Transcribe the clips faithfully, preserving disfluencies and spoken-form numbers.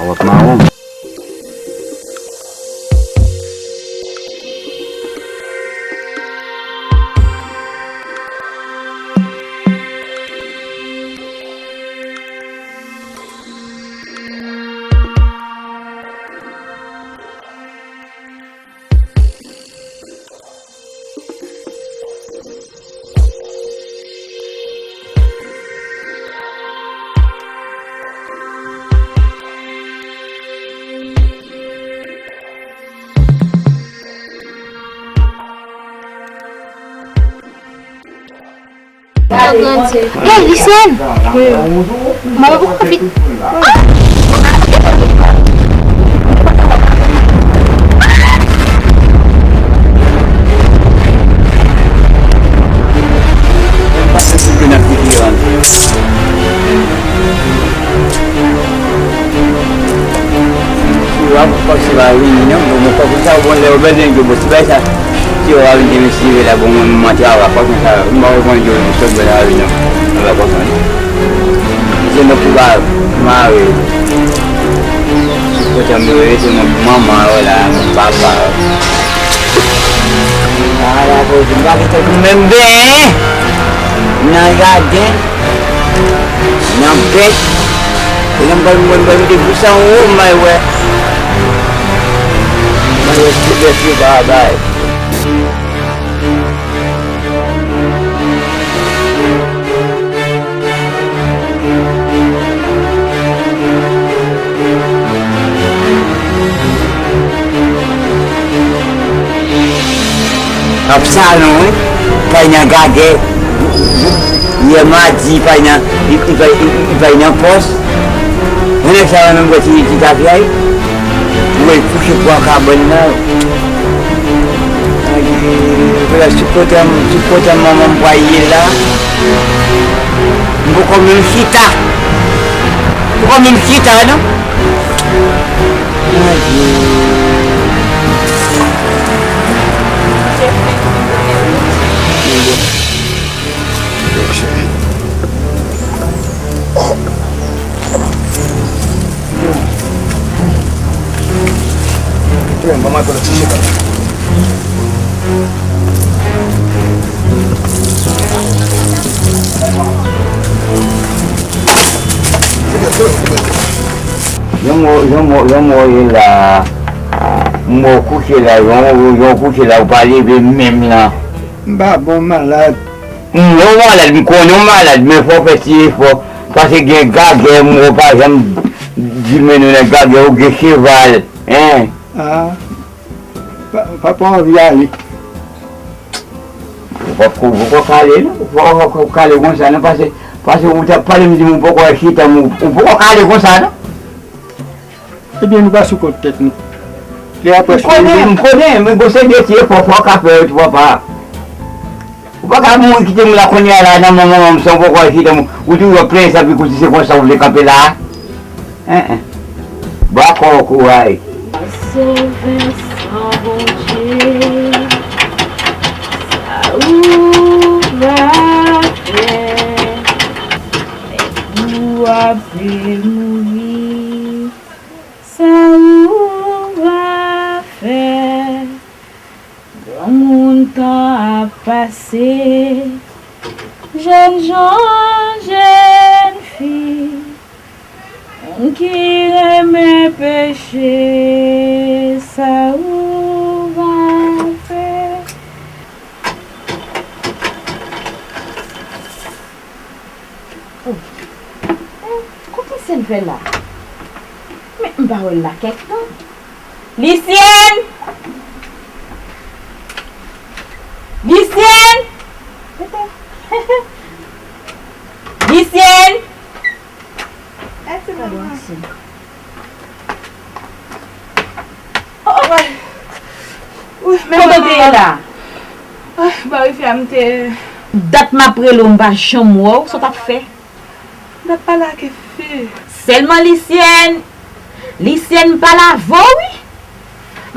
W ap mawon. Hey, Lisyèn! Manman poko fin. Ou ap fòk se pa vini non, bon, mwen fòk sa bon lè ou bezwen de bon, se pa sa. Si w a vin te mesye la, bon, mwen, mwen te ava fòk sa, mwen pa konn yo sot bèl avi non. Mwen pa konprann. Se mwen ki va mare. Kote m rete, se mwen manman yo la, mwen papa yo. Ala koze, m pa gentan pou menm benyen nan jaden. Nan bèt. E nan bal mwen bal de pou sa ou may wè. May wè tout bèt yo pa bay. Ap salon wi. Pay nan gagè. Yè madi pay nan, li, li pay, li, li pay nan pòs. Mwen nèg sa yo menm bwè ti, ti tafya wi. Mwen kouche bwa kabann nan. Mwen di, vle sou kote m, sou kote manman m pral ye la. M poko menm chita. M poko menm chita non. Mwen di. Jan m wè, jan m wè, jan m wè w ye la, m wè w kouche la, jan w, jan w kouche la, ou pa leve menm nan. M pa bon, m malad. M wè w malad, m konnen w malad, men fò w fè ti efò. Paske gen gagè, m wè w pa janm di men nou nan gagè, ou gen cheval, en. Ah, pa, papa anvi ale. Ou pa, ou poko kale, non? Ou poko kale konsa, non? Paske, paske ou t ap pale, m di m ou poko wè chita, m, ou poko kale konsa, non? Ebyen, nou pa sou kont tèt nou. Lè apre m konnen, m konnen, men gon se metye fò, fò w ka fè yo tou, papa. Ou pa ka mouri kite m la kounye a la, nan manman m, san w poko wè chita, m, ou toujou ap plenyen sa, pi kouti se konsa ou vle kanpe la a. En, en. Ba kò w kouray. Sovè san Bondye, sa ou va fè? Nèg ou ape mouri, sa ou va fè? Granmoun tan ap pase, jènjan, jènfi, moun ki renmen peche, sa ou va fè? Oh. Eh, kote Lisyèn fè la? Men m pa wè l la kèk tan. Lisyèn! Lisyèn! Lisyèn! Mèsi, manman. Oh, oh. Wi, men kote w te ye la? Ah, bò rivyè a m te. Dat m ap rele w, m pa janm wè w, sa w t ap fè? M t ap pale ak fi. Sèlman Lisyèn. Lisyèn, m pale avè w, wi.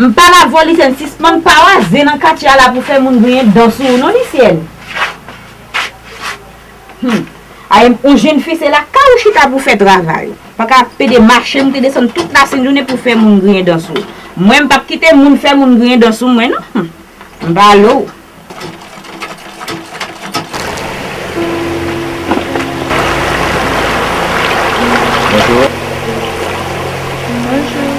M pale avè w, Lisyèn, sispann pawaze nan katye a la pou fè moun griyen dan sou ou non, Lisyèn. Hmm. Ay, yon jenn fi, se lakay ou chita pou fè travay. Pa ka pede mache, moute desann tout lasenjounen pou fè moun griyen dan sou ou. Mwen, m p ap kite moun fè moun griyen dan sou mwen, non. Hmm. M pa lo. Bonjou. Bonjou.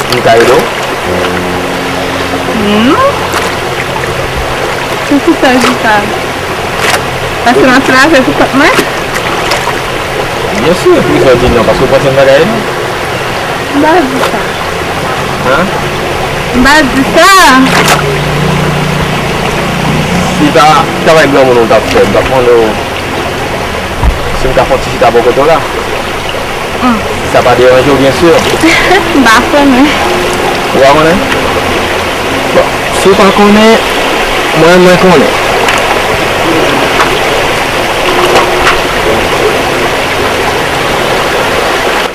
M ka ede w? Non. Poukisa w di sa? Paske m ap travay pou kont mwen? Byen si, poukisa w di non? Paske w panse m pa ka ede w? M pa di sa. Hein? M pa di sa. Si ta travay granmoun ou t ap fè, m t ap mande w si m ka fè yon ti chita bò kote w la. Hmm. Si sa pa deranje w, byen si. M pa konnen. Ou pa konnen? Bon, si w pa konnen, mwen, mwen konnen.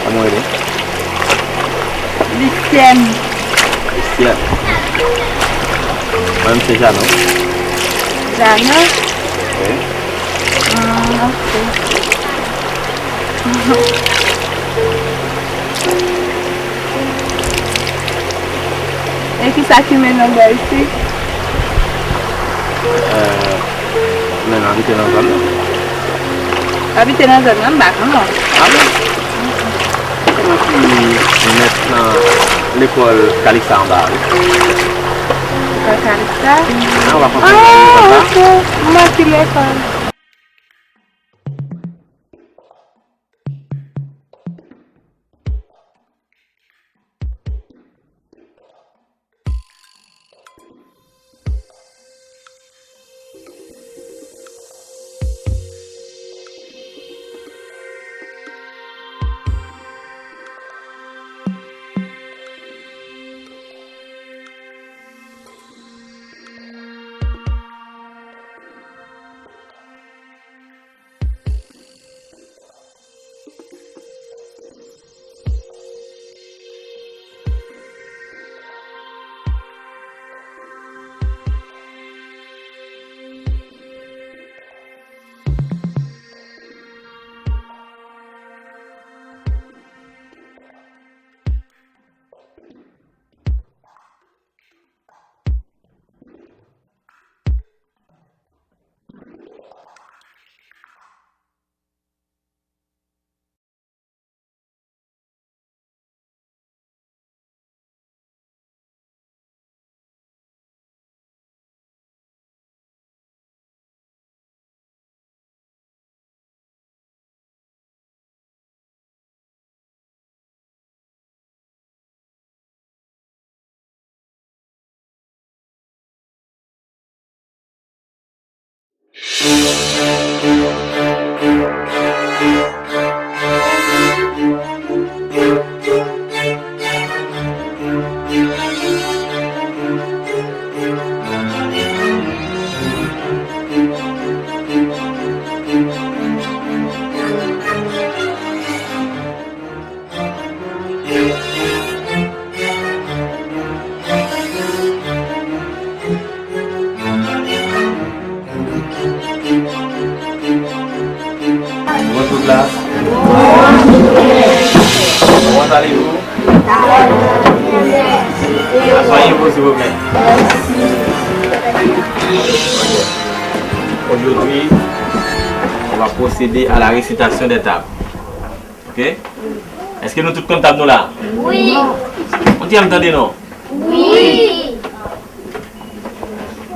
Kòman w rele? Lisyèn. Lisyèn. Mwen, m se Jano. Jano? Wi. Ah, ok. E kisa ki mennen w bò isit? Euh, men m abite nan zòn nan. W abite nan zòn nan, m pa konn. Ah bon? Se mwen ki mèt nan lekòl Kaliksa anba a, wi. Lekòl Kaliksa? Ah, w ap antre nan lekòl sa? Ah, ok. Mwen ki lekòl. Bonjou klas. Comment allez-vous? Asseyez-vous, s'il vous plaît. Aujourd'hui, on va procéder à la récitation des tables. Ok? Èske nou tout konn tab nou la? Wi. On di a m tande non. Wi.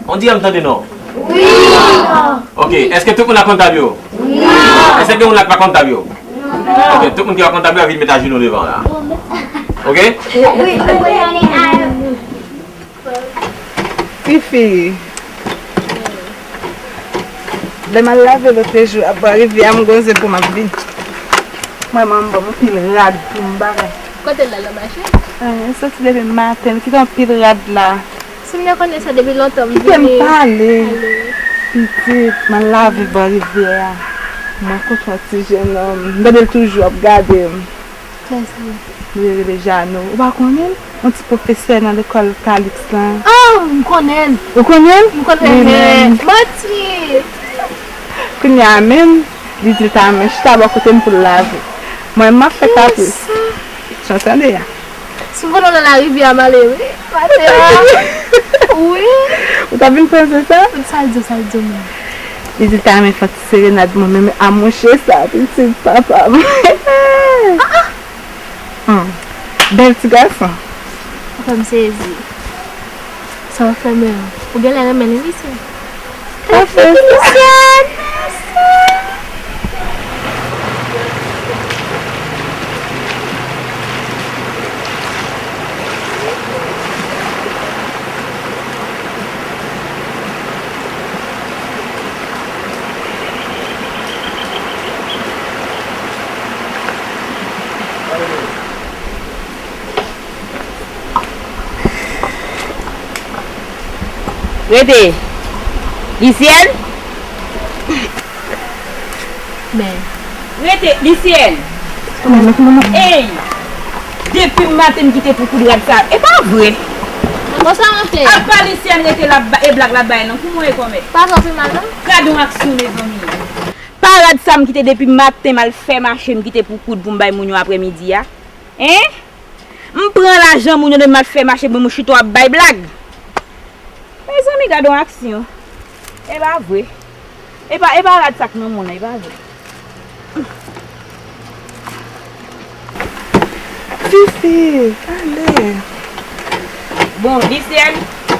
On di a m tande non. Wi. Ok, èske tout moun la konn tab yo? Non. Èske gen moun la ki pa konn tab yo? Non. Ok, tout moun ki pa konn tab yo, ap vin met ajenou devan la. Ok? Wi. Tifi, lè m al lave lotrejou ap bò rivyè a, m gon zen pou m ap vin. Mwen, manman m ban m anpil rad pou m bagay. Kote l al nan mache? Eh, soti depi maten, li kite anpil rad la. Si m te konnen sa depi lontan, m vini. Kite m pale. Pitit, m al lave bò rivyè a. Mwen kontre yon ti jennonm. M tande l toujou ap gade m. Kiyès li? Li rele Jano. Ou pa konnen l? Yon ti pwofesè nan lekòl Kaliks lan. Ah, m konnen l. Ou konnen l? M konnen l. Li menm. Manti! Kounye a menm, li di l ta renmen chita bò kote m pou l lave. Mwen, m ap fè kapris. Jan w tande a. Si m konn nan larivyè a, m ale, wi. Maten an. Wi. Ou t ap vin panse sa? Sa l di w, sa l di w menm? Li di l ta renmen fè yon ti serenad mwen menm, a monche sa, pitit papa m. Hmm. Bèl ti gason. Ou fè m sezi. Sa w fè menm? Ou genlè renmen li, Lisèn. Ou fè m sezi. Rete. Lisyèn? Men. Rete, Lisyèn. Ey! Depi maten m kite pou koud rad sa. E pa vre. Bonswa, monchè. Apa Lisyèn rete la, e blag la bay non. Pou mwen e kòmè. Pa fè pi mal non. Gade yon aksyon, mezanmi. Pa rad sa m kite depi maten m al fè mache m kite pou koud pou m bay moun yo aprèmidi a. Hein? M pran lajan moun yo depi m al fè mache pou m chita w ap bay blag. Mezanmi, gade yon aksyon. E pa vre. E pa, e pa rad sa k nan men w nan, e pa vre. Fifi, ale. Bon, Lisyèn,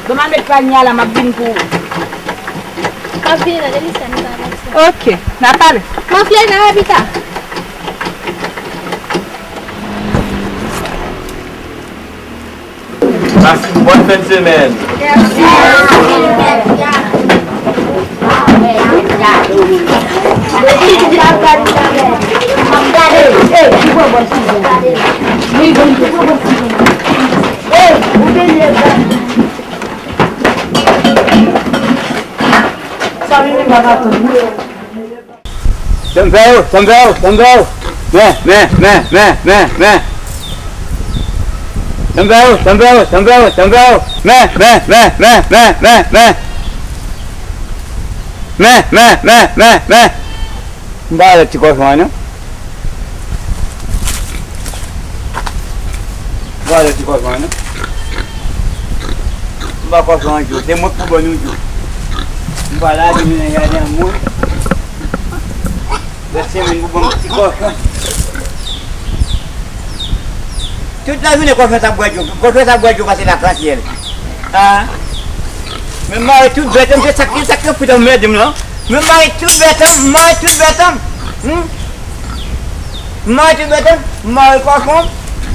bon, m al met panye a la, m ap vin pou ou. M ap vini la, Lisyèn, m pa nan sa. Ok, n a pale. M ap vini la, pita. Pase yon bòn fen semèn. Sa vini pa ka tann. Sa m fè yo, sa m fè yo, sa m fè yo. Men, men, men, men, men, men. Sa m fè yo, sa m fè yo, sa m fè yo, sa m fè yo. Men, men, men, men, men, men, men. Men, men, men, men, men. M pa alèz ti kòchon an non. M pa alèz ti kòchon an non. M pa kòchon an jou. Se mwen k pou ban nou jou. M pa lage nou nan jaden an mwen. Lè semèn pou ban m ti kòchon. Tout lajounen kòchon sa ap bwè dlo. Kòchon sa ap bwè dlo pase lakansyèl. Ah. Men mare tout bèt an, se sa k, sa k fout anmède m lan. Men mare tout bèt an, mare tout bèt an. Hmm? Mare tout bèt an, mare kòchon.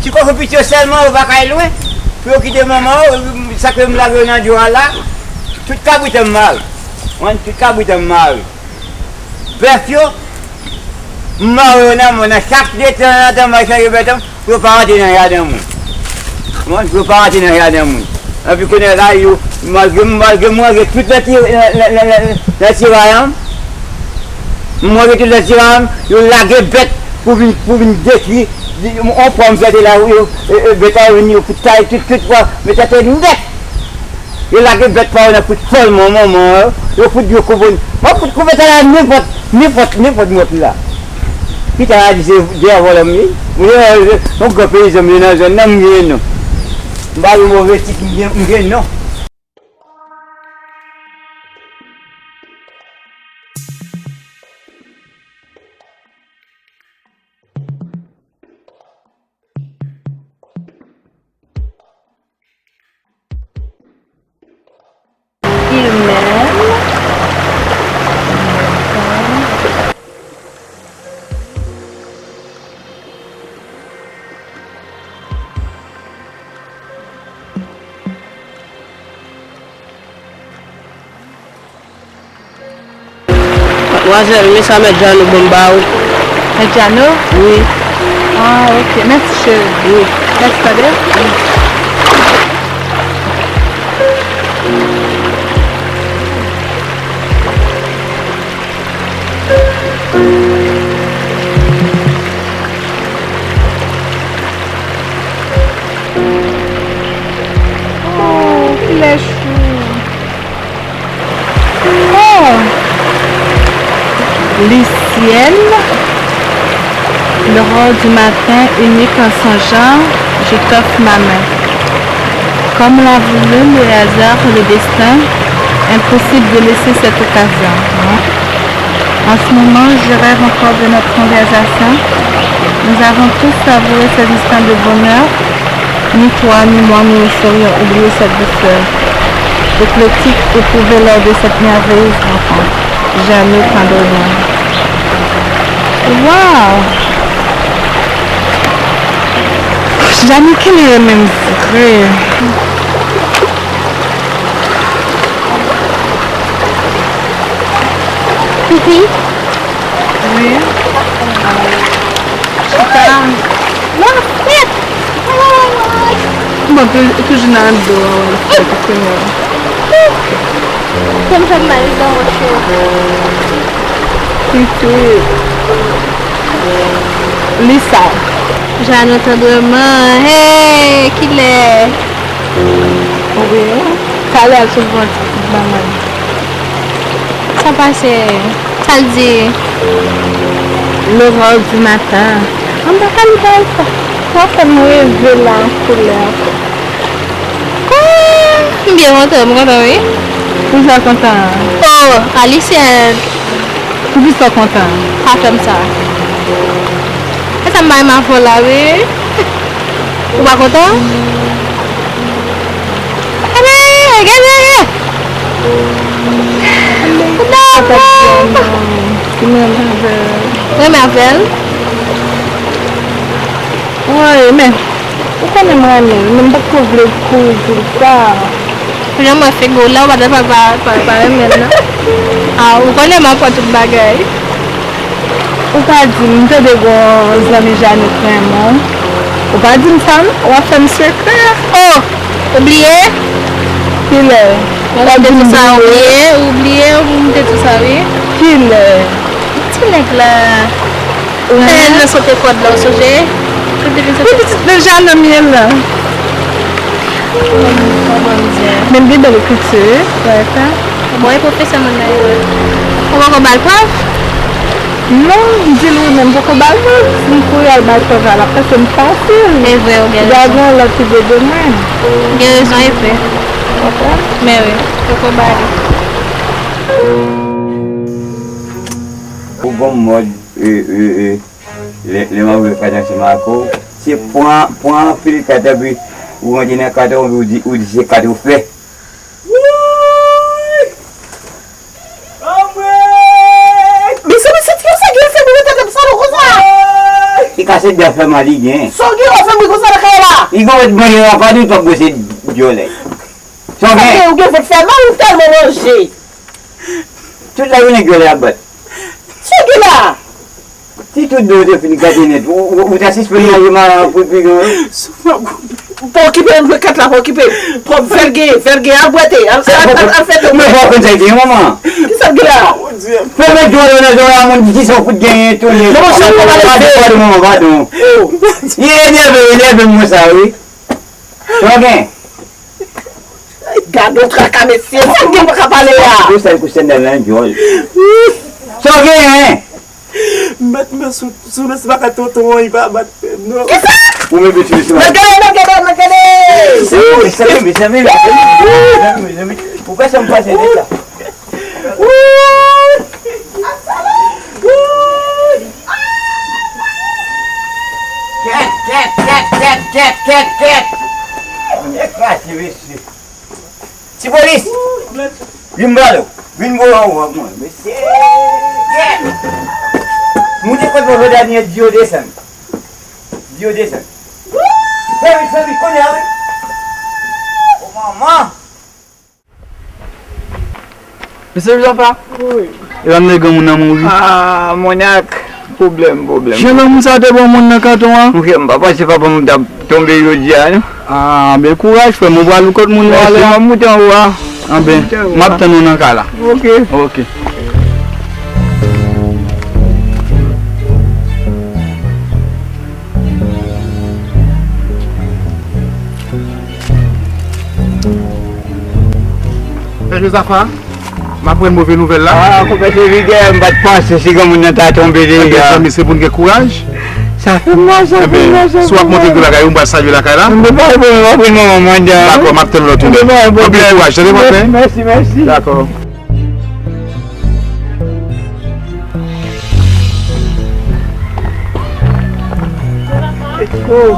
Ti kòchon piti yo sèlman, yo pa ka al lwen. Pou yo kite manman yo, sa k fè m lage yo nan dlo a la. Tout kabrit an m mare. Wi, tout kabrit an m mare. Bèf yo, m mare yo nan men, nan chak de tan an tan, m al chanje bèt an, pou yo pa rantre nan jaden moun. Bon, pou yo pa rantre nan jaden moun. Epi kounye a la, yo, malgre, malgre m rantre tout nan ti, nan, nan, nan, nan, nan ti rayan, m rantre tout nan ti rayan, yo lage bèt pou vin, pou vin detwi, di, on pwa m plante la, yo, e, e, bèt la yo vin, yo fout taye tout, tout pwa, met atè nèt. Yo lage bèt pa yo nan fout fòlman manman yo. Yo fout yo koupe. M ap fout koupe sa la nenpòt, nenpòt, nenpòt mòt la. Pita a di se dèyè vòlò m ye. Mwen se yon gran peyizan m ye nan zòn nan m genyen non. M pa yon move tit m gen, m gen non. Il m'aime. Madmwazèl, men sa mèt Jano ban m ba ou. Mèt Jano? Wi. Ah, ok. Mèsi, cheri. Wi. Mèsi, tande. Oh, kilè chou. Oh! Ciel, l'aurore du matin unique en son genre, je t'offre ma main. Comme l'a voulu le hasard, le destin, impossible de laisser cette occasion, non. En ce moment, je rêve encore de notre conversation. Nous avons tous savouré ces instants de bonheur. Ni toi, ni moi, nous ne saurions oublier cette douceur. Éclectique, éprouvée lors de cette merveilleuse rencontre. Jeannot Tendrement. Waw! Jeannot, kèl erè menm vre. Pipi. Wi. Chita. Non, fèt. Bon, tou- toujou nan do a, wè, fèt, Senyè. Kòm fè m mal nan wòch yo. Pitit. Li sa. Jeannot Tendrement, hey, kilè? Wi. Talè al sou vant, banann. Sa pase? Sa l di? L'aurore du matin. An pa ka li bay sa. Sa fè m reve la an koulè ankò. Ah, m byen kontan, m kontan wi. Poukisa w kontan? Oh, Alisyèn. Poukisa w kontan? Pa fè m sa. E sa m bay m avè w la wi. Ou pa kontan? Gade, gade, gade. Ou pa kontan? Ou renmen avè l? Wi, men ou konnen m renmen l, men m pa t ko vle kouri di l sa. Jan m wè figi w la, ou pa t pa, pa, pa, pa renmen l, non? Ah, ou konnen m aprann tout bagay. Ou pa di m, m tande gon zanmi Jeannot renmen w. Ou pa di m sa, non? W ap fè m sekrè. Oh! Ou bliye? Kilè? Ou te di sa, ou bliye, ou bliye, ou te di sa, wi. Kilè? Ti nèg la. Wi. Lè l nan sote kòd la, ou sonje? Ou te vin sote. Wi, pitit nan jaden m ye la. Oh, Bondye. Men l gen bèl ekriti, wi, frè sa. Bon, e pwofesè moun nan ye, wi. Ou poko ba l prèv? Non, m di l wi, men m poko ba l non. Si m kouri al bay prèv la, l ap panse m fasil. E vre, ou gen rezon. Li gon lòt ki vle de mwen. Ou gen rezon, e vre. Ou konprann? Men wi, poko ba li. Ou gon mòd, e, e, e, lè, lè m ap jwe kat ansanm ak ou, se pran, pran anpil kat epi ou rantre nan kat ou, ou di, ou di se kat ou fè. Wouy! Anmwey! Mezanmi, se ti sa gen fè bri tèt m sa non konsa? Wouy! Li kase dè fè mal li gen. Sa w gen w fè bri konsa nan kay la? Li gon mèt manje nan kòd ou t ap bwese dyòlè. Sa w gen? Ou gen vant fè mal ou tèlman manje. Tout lajounen dyòlè ap bat. Sa w gen la? Si tout do w te fin gate nèt, ou, ou, ou ta sispann manje maran pou pi gran. Pa okipe m, kat la pa okipe m. Pran fè l gen, fè l gen, al bwete, al, al, al, al fè do. Mwen pa konn sa l gen, manman. Kisa l gen la? Fè mèt dwòl nan zòrèy a moun ki san fout genyen tou. Non, monchè, ou pa leve. Padon, padon, manman, padon. Li enève, enève m wè sa, wi. Sa w gen? Gad yon traka, mesye. Sa gen pou ka pale a? Kou sèl, kou sèl nan djòl. Sa w genyen? Mèt men sou, sou mesye pa ka tonton an, li pa bat tèt non. Kisa? Ou menm vin sou mesye. Mèt gade, mèt gade, mèt gade. Mezanmi, mezanmi, mezanmi. Ou kwè sa m pase nèt la? Wouy! Wouy! Kèt, kèt, kèt, kèt, kèt, kèt, kèt! Mwen kraze, mesye. Ti polis! Vin ba nou! Vin bo an ou ak mwen, mesye! Kèt! Moute kot mwen, Daniel, di yo desann. Di yo desann. Fè vit, fè vit, kounye a, wi! O manman! Mesye Jozafa? Wi. E pa m nan granmoun nan mouri? Ah, monyak. Pwoblèm, pwoblèm. Jan granmoun sa te bon moun nan kanton an? Monchè, m pa panse papa m t ap tonbe jodi a, non. Ah, ben kouraj, frè m. Ou pral kot moun yo ale a? Mèsi, m ap moute anwo a. Ah, ben, m ap tann ou nan kay la. Ok. Ok. Frè Jozafa, M aprann move nouvèl la. Ah, konpè Serigè, m pa t panse si granmoun nan ta tonbe deja. Ebyen, zanmi, se pou n gen kouraj. Sa fè m mal, sa fè m mal, sa fè m mal. Ebyen, si w ap monte gwo bagay, ou m pral salye lakay la. M pa bon, m pa bon, manman, madanm. Dakò, m ap tann lòt ou. M pa bon. Anpil kouraj, tande, konpè. Mèsi, mèsi. Dakò. Oh.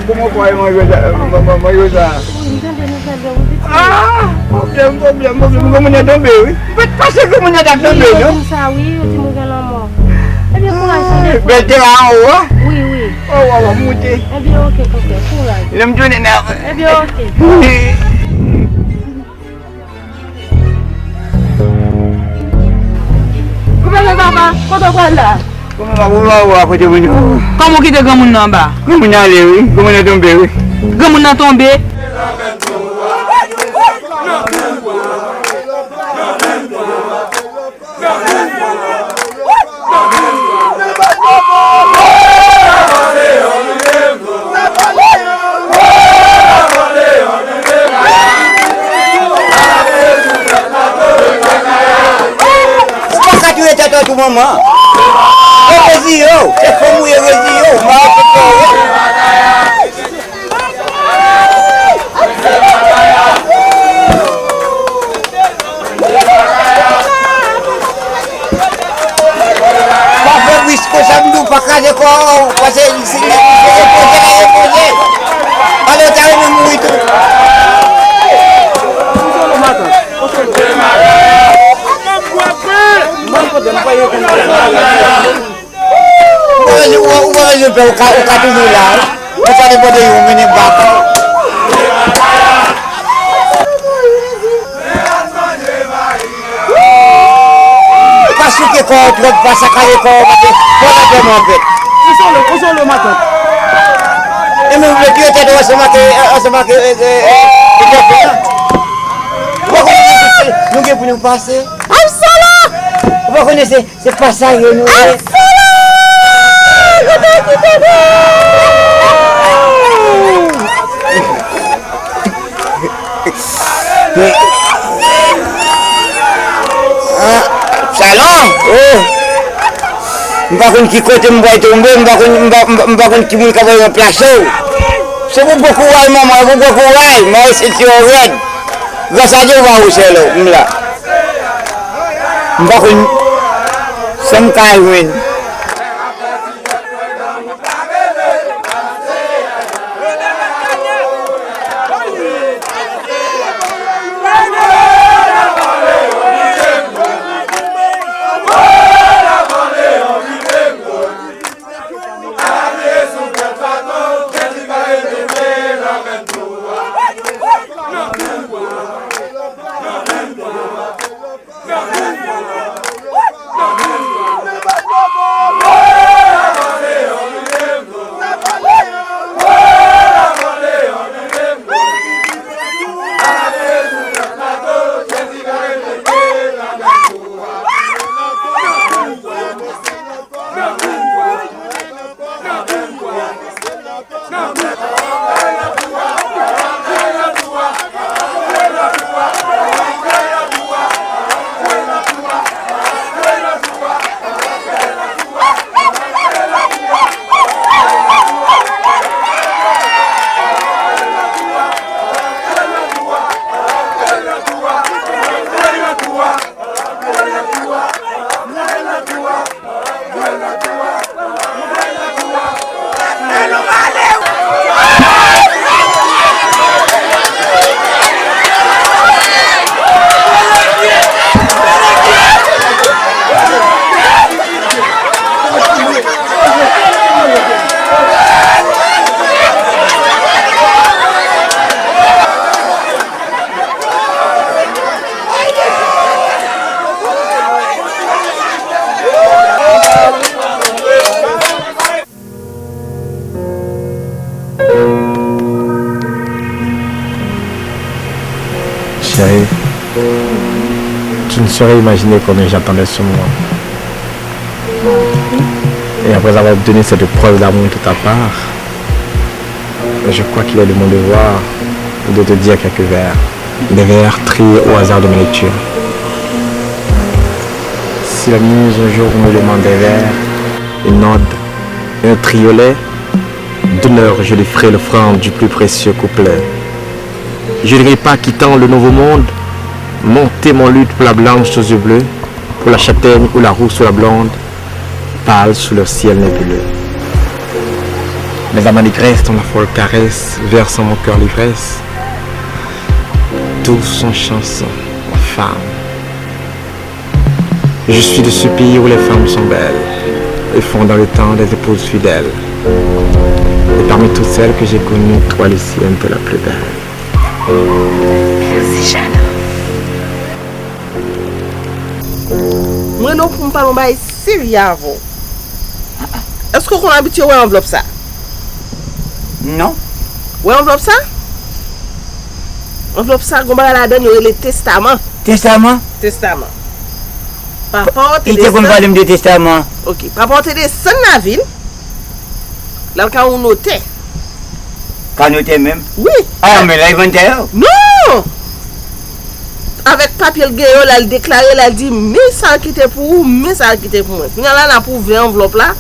Kòman w kwè mwen jwe sa? Mwen, mwen, mwen jwe sa? Wi, m tande nouvèl yo, wi, pitit. Ah! Pwoblèm, pwoblèm, pwoblèm. Granmoun nan tonbe, wi. M pa t panse granmoun nan t ap tonbe, non? Wi, yo di m sa, wi, yo di m ou gen lanmò. Ebyen, kouraj, tande, kouraj. Bèl te la anwo, a? Wi, wi. Oh, waw, waw, moute. Ebyen, oke, konpè, kouraj. Lè m tounen nan. Ebyen, oke. Gouvènè papa, kote w pral la? Kòman w ap wè kote moun yo? Kòman w kite granmoun nan anba? Granmoun nan ale wi, granmoun nan tonbe wi. Granmoun nan tonbe? Ou pa ka touye tèt ou tou, manman. Yo reziye w. Se fanm ou ye, reziye w. Mari se kò w. Pa fè bri konsa, m di w pa kraze kò w, paske li, li, li, li repoze, li repoze. Ale, w ta renmen mouri tou. Ou pa bezwen, ou pa, ou pa bezwen pè, ou ka, ou ka toujou la, wi. Ou pa depote yon mennen bak. Pa souke kò w twòp, pa sakaje kò w, paske kò w ta vrèman fèt. Ou solo, ou solo, matant. E men, ou vle touye tèt ou ansanm ak, ansanm ak, e, e, e, e, tèt la. Ou pa konnen nou gen pou nou pase. Ou pa konnen se Se pa sa yo nou ye. Ah, Salon, oh. M pa konn ki kote m pral tonbe, m pa konn, m pa, m pa, m pa konn ki moun k ap ranplase w. Se pou bon kouraj, manman, pou bon kouraj, mari sentiwon rèd. Gras a Dye, ou pa wouchè lò, m la. M pa konn sa m ka jwenn. Chérie, tu ne saurais imaginer combien j'attendais ce moment. Et après avoir obtenu cette preuve d'amour de ta part, je crois qu'il est de mon devoir de te dire quelques vers. Des vers triés au hasard de mes lectures. Si la muse un jour me demande un verre, une ode, un triolet, d'honneur je lui ferai l'offrande du plus précieux couplet. Je n'irai pas quittant le nouveau monde, monter mon luth pour la blanche aux yeux bleus, pour la châtaigne ou la rousse ou la blonde, pâle sous leur ciel nébuleux. Mes amants négresses dont la folle caresse verse en mon cœur l'ivresse, tous en chanson, ma femme. Je suis de ce pays où les femmes sont belles et font dans le temps des épouses fidèles. Et parmi toutes celles que j'ai connues, toi, Lucienne, t'es la plus belle. Mwen non pou m pale yon bagay serye avè w. Èske w konn abitye wè anvlòp sa? Non. Wè anvlòp sa? Anvlòp sa, gon bagay ladan l, yo rele testaman. Testaman? Testaman. Papa w te desann. Li te konn pale m de testaman. Ok. Papa w te desann lavil. L al ka yon notè. Ka notè menm? Wi. A, men la, li vann tè yo? Non! Avèk papye l gen yo, l al deklare, l al di, men sa ki te pou ou, men sa ki te pou mwen. Kounye a la, n ap ouvè anvlòp la,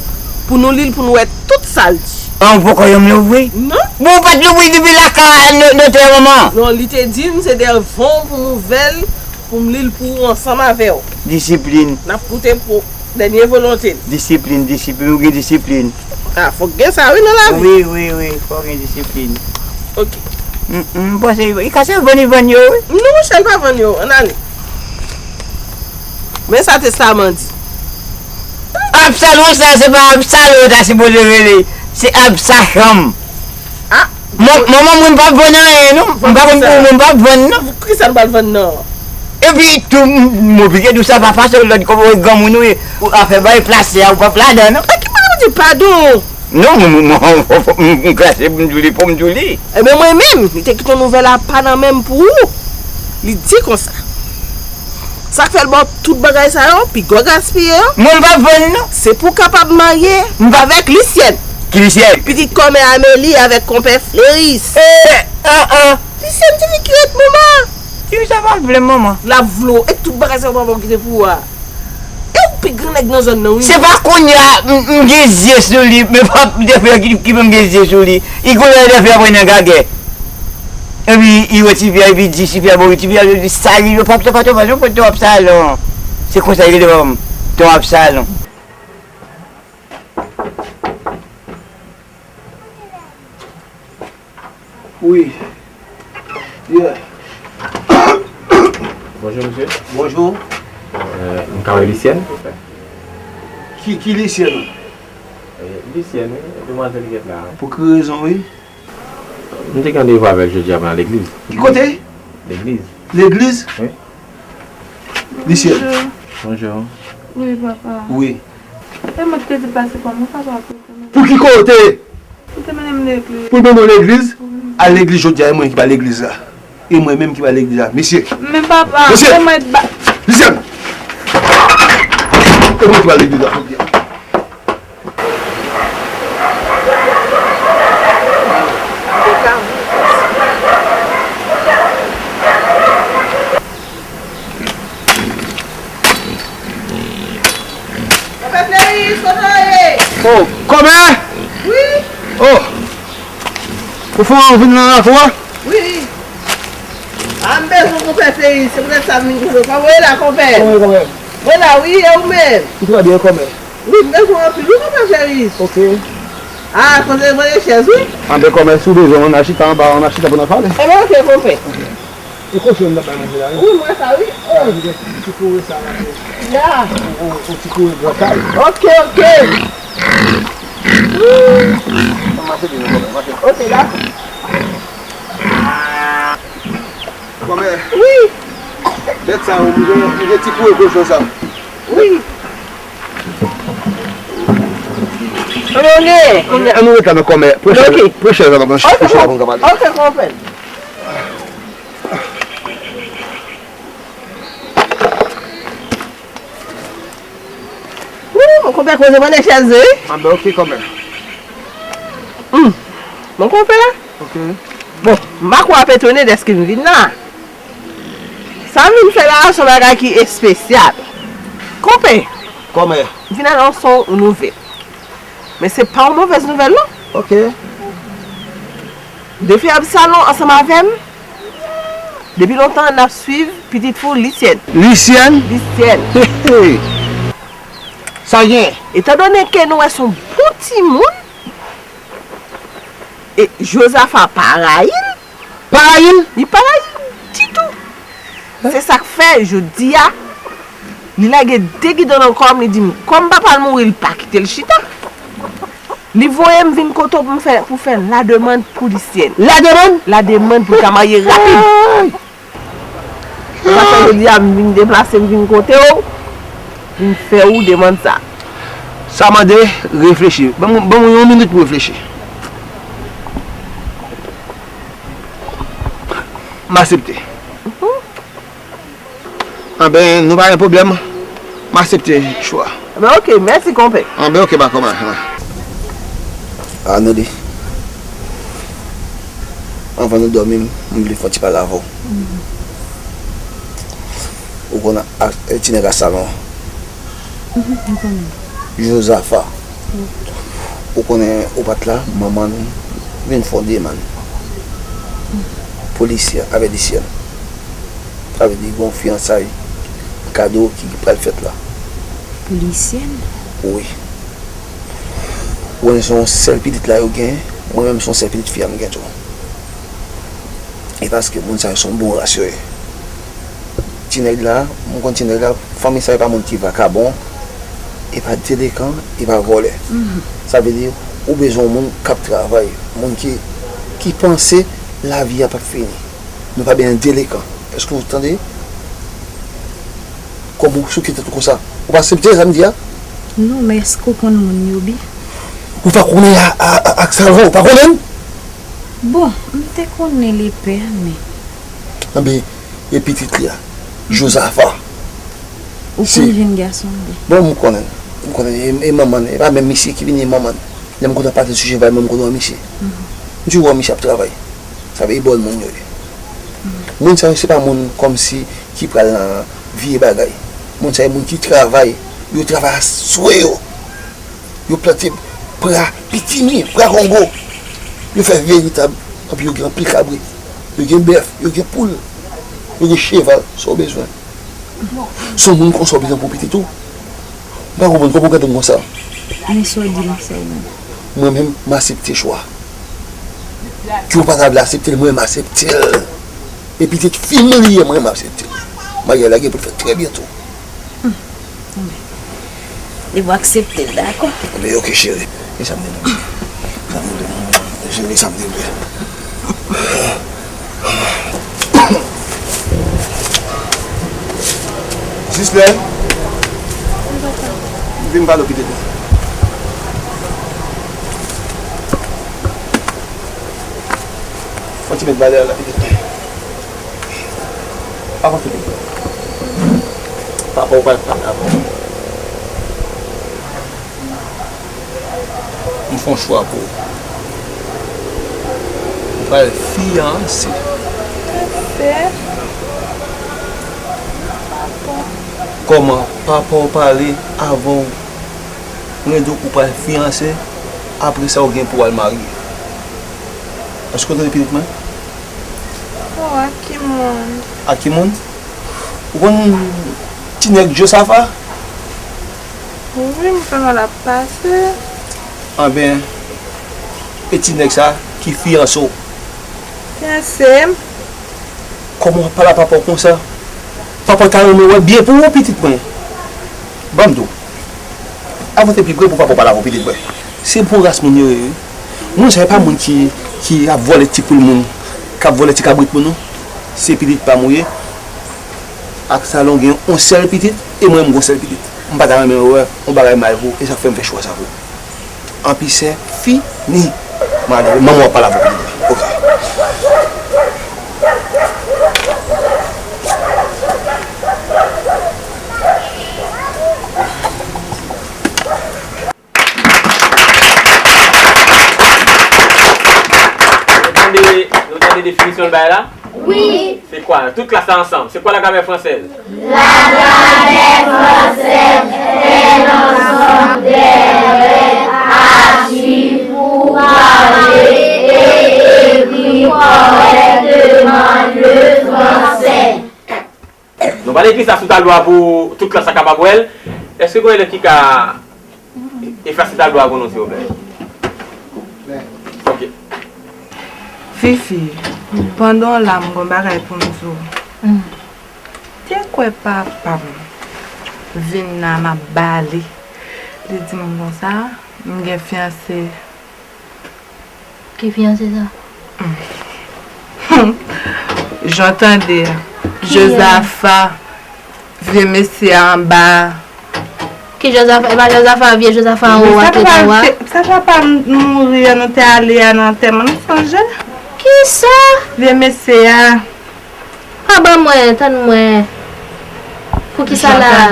pou nou li l, pou nou wè tout sa l di. An, ou poko janm louvri? Non. Bon, ou pa t louvri depi lakay notè manman? Non, li te di m, se devan pou m ouvè l, pou m li l pou ou ansanm avè w. Disiplin. N ap koute pou dènye volonte l. Disiplin, disiplin, ou gen disiplin. A, fòk gen sa wi nan lavi. Wi, wi, wi, fòk gen disiplin. Ok. M, m panse li ka se vann li vann yo, wi. Non, monchè, l pa vann yo. Ann ale. Men sa testaman di. Absalon sa, se pa Absalon ta sipoze rele. Se Absachanm. A, Mon, manman, mwen pa vann anyen, non. M pa konn pou mwen pa vann, non. Kisa nou pral vann nan? Epi, tou, m, m oblije di w sa, papa, se lòd kòman granmoun ou ye. Ou afè bay plase a, ou p ap ladan, non. A ki moun ou di padon? Non, mwen, mwen, mwen, m, m, m krase pou m di w li, pou m di w li. Ebyen, mwen menm, li te kite yon nouvèl apa nan men m pou ou. Li di konsa. Sa k fè l ba w tout bagay sa yo, piga w gaspiye yo? Mwen m p ap vann non. Se pou w kapab marye avèk Lisyèn. Ki Lisyèn? Pitit kòmè Ameli avèk konpè Fleris. E, an, an. Lisyèn ti fi ki ret manman. Ti fi sa pa vle m manman. L ap vle w, e tout bagay sa yo papa w kite pou ou a. E ou pi gran nèg nan zòn nan wi. Se pa kounye a m, m gen zye sou li, men pa defè ki, ki fè m gen zye sou li. I gon lè defè apre nan gagè. Epi, i wè ti fi a, epi di ti fi a, bon, ti fi a, li di, sa, li, yo pa, pa, pa, pa, pa, pa, Ton Absalon. Se konsa, li rele papa m, Ton Absalon. Wi. Yeah. Bonjou, mesye. Bonjou. Euh, m ka wè Lisyèn, silvouplè? Ki, ki Lisyèn? Eh, Lisyèn, wi, demwazèl ki ret la. Pou ki rezon, wi? M te gen randevou avè l jodi a pou n al legliz. Ki kote? Legliz. Legliz? Wi. Lisyèn. Bonjou. Bonjou. Wi, papa. Wi. E mwen te di pase kòman papa pou te mennen. Pou ki kote? Pou te mennen m legliz. Pou l mennen w legliz? Wi. Al legliz jodi a, e mwen ki ba legliz la. E mwen menm ki ba legliz la. Mesye. Men papa, mesye, e mwen ba- Lisyèn! E mwen ki ba legliz la jodi a. Konpè Fleris, kote w ye? Oh, kòmè! Wi. Oh! Ou fè w vin nan lakou a? Wi. A, m bezwen konpè Fleris, se poutèt sa m vin kote w. Kòman w ye la, konpè? Kòmè, kòmè? Mwen la, wi, e ou menm? M trè byen, kòmè. Wi, m bezwen w anpil, wi, konpè Fleris. Ok. A, kote mwen gen chèz, wi. Anben, kòmè, si w bezwen, ann al chita anba, ann al chita pou n al pale. Enben, ok, konpè. Ok. E kochon m t ap bay manje la, wi. Wi, m wè sa, wi. Oh. Sa, li gen ti koure sa la, wi. Ya. On, on, on ti koure bwòkay. Ok, ok. Ann mache byen, kòmè, mache. Ok, dakò. Kòmè. Wi. Bèt sa yo, m gen, m gen ti koure kochon sa. Wi. Ann nou gen. Ann nou ret la nan kòmè. Pran chèz, pran chèz la, pran chèz la pou n ka pale. Ok, konpè. Wou, mon konpè koze mwen nan chèz wi. Anben, ok, kòmè. Hmm. Mon konpè. Ok. Bon, m pa kwè w ap etone dèske m vin la. Sa m vin fè la a, se yon bagay ki espesyal. Konpè, kòmè, m vin anonse w yon nouvèl. Men se pa yon movèz nouvèl, non. Ok. Defen Absalon ansanm avè m, depi lontan, n ap swiv pitit fi w, Lisyèn. Lisyèn? Lisyèn. Hey, hey. Sa gen? Etandone ke nou wè se yon bon timoun, e Jozafa pa rayi l. Pa rayi l? Li pa rayi l ditou. Se sa k fè, jodi a, li lage de gidan nan kò m, li di m, kòm papa l mouri, li pa kite l chita. Li voye m vin kote w pou m fè, pou fè lademann pou Lisyèn. Lademann? Lademann pou l ka marye rapid. Ay! Se sa k fè jodi a m vin deplase, m vin kote w, vin fè ou demann sa. Sa mande reflechi. Ban m, ban m yon minit pou reflechi. M aksepte. Anben, nou pa gen pwoblèm. M aksepte chwa. Anben, ok, mèsi, konpè. Anben, ok, pa kòman. Anodi, anvan nou dòmi, m vle fè yon ti pale avè w. Ou konn ak, e, ti nèg a salon an? Mhm, m konnen. Jozafa. Wi. Ou konnen ou pa t la, manman l vin fè yon demann pou Lisyèn, avè Lisyèn. Sa vle di, gen yon fiyansay kado ki pral fèt la. Pou Lisyèn? Wi. Ou konnen se yon sèl pitit la yo gen, mwen menm se yon sèl pitit fi a m gen tou. E paske moun sa yo se yon bon ras yo ye. Ti nèg la, m konn ti nèg la, fanmi sa yo pa moun ki vakabon, e pa delekan, e pa vòlè. Mhm. Sa vle di, ou bezwen yon moun k ap travay, moun ki, ki panse lavi a p ap fini. Nou pa bezwen delekan. Èske w tande? Kòman w souke tèt ou konsa? Ou pa aksepte sa m di a? Non, men èske w konn moun yo byen? Ou pa konnen a, a, a, ak Salvan, ou pa konnen l? Bon, m te konnen l epè, men. Anben, e pitit li a, Jozafa. Ou konn jèn gason an byen? Bon, m konnen l. M konnen l. E, e manman l, e pa menm misye ki vin, e manman l. Lè m kontan pale sou Jewova, mwen m kontan wè misye. Mhm. M toujou wè misye ap travay. Sa vle di bòn moun yo ye. Mhm. Moun sa yo, se pa moun kòmsi ki pral nan vye bagay. Moun sa yo, moun ki travay, yo travay a swe yo. Yo plante pra pitimi, pra kongo. Yo fè veritab. Anpi yo gen anpil kabrit. Yo gen bèf, yo gen poul. Yo gen cheval, sa w bezwen. Se yon moun konsa w bezwen pou pitit ou. M pa konprann kòman w gade m konsa. Men sa w di m sa w menm. Mwen menm, m aksepte chwa. Ke w pa ta vle aksepte l, mwen, m aksepte l. E pitit fi m li ye, mwen, m aksepte l. Maryaj la gen pou l fèt trè byento. Depi w aksepte l, dakò. Anben, ok, cheri. E sa m te di w? Sa m te di w? Cheri, sa m te di w? Jis lè m vin pale w pitit mwen. Fò w ti met valè la pitit mwen. Avanse pitit mwen. Papa w pral pale avè w. M fè yon chwa pou ou. Ou pral fiyanse. Fiyanse? Papa. Kòman papa w pale avè w? Mwen di w ou pral fiyanse, apre sa ou gen pou w al marye. Èske w tande pitit mwen? Oh, ak ki moun? Ak ki moun? Ou konn ti nèg Josafa? Wi, m konnen l ap pase. Anben, e ti nèg sa ki fiyanse w. Fiyanse m? Kòman w ap pale a papa w konsa? Papa w ta renmen wè byen pou ou, pitit mwen. Ban m di w. Avanse pi pre pou papa w pale avè w, pitit mwen. Se bon ras moun yo ye, wi. Moun sa yo pa moun ki, ki ap vòlè ti poul moun, k ap vòlè ti kabrit moun, non. Se pitit pa m ou ye. Ak Salon gen yon sèl pitit, e mwen menm m gen yon sèl pitit. M pa ta renmen wè yon bagay mal pou ou, e sa k fè m fè chwa sa pou ou. Anpi se fini. Mwen ale, manman w ap pale avè w. Ok. Nou tande, nou tande definisyon l bay la? Wi. Se kwa? Tout klas la ansanm. Se kwa la gramè fransèz? La gramè Fransèz, un ensemble de règles à suivre pour parler et écrire correctement le français. Nou pral ekri sa sou tablo a pou tout klas la kapab wè l. Èske gen yon elèv ki ka efase tablo a pou nou, silvouplè? Ok. Fifi, pandan w la, m gen yon bagay pou m di w. M te kwè papa m vin la, m ap bale. Li di m konsa, m gen fiyanse. Ki fiyanse sa? Jan w tande a. Jozafa, vye mesye a anba a. Ki Jozafa? E pa Jozafa, vye Jozafa anwo a, tout anwo a? Sa papa m mouri an, nou te ale a nan antèman, nou sonje? Kisa? Vye mesye a. Pa ban mwen, tann mwen. Pou kisa la?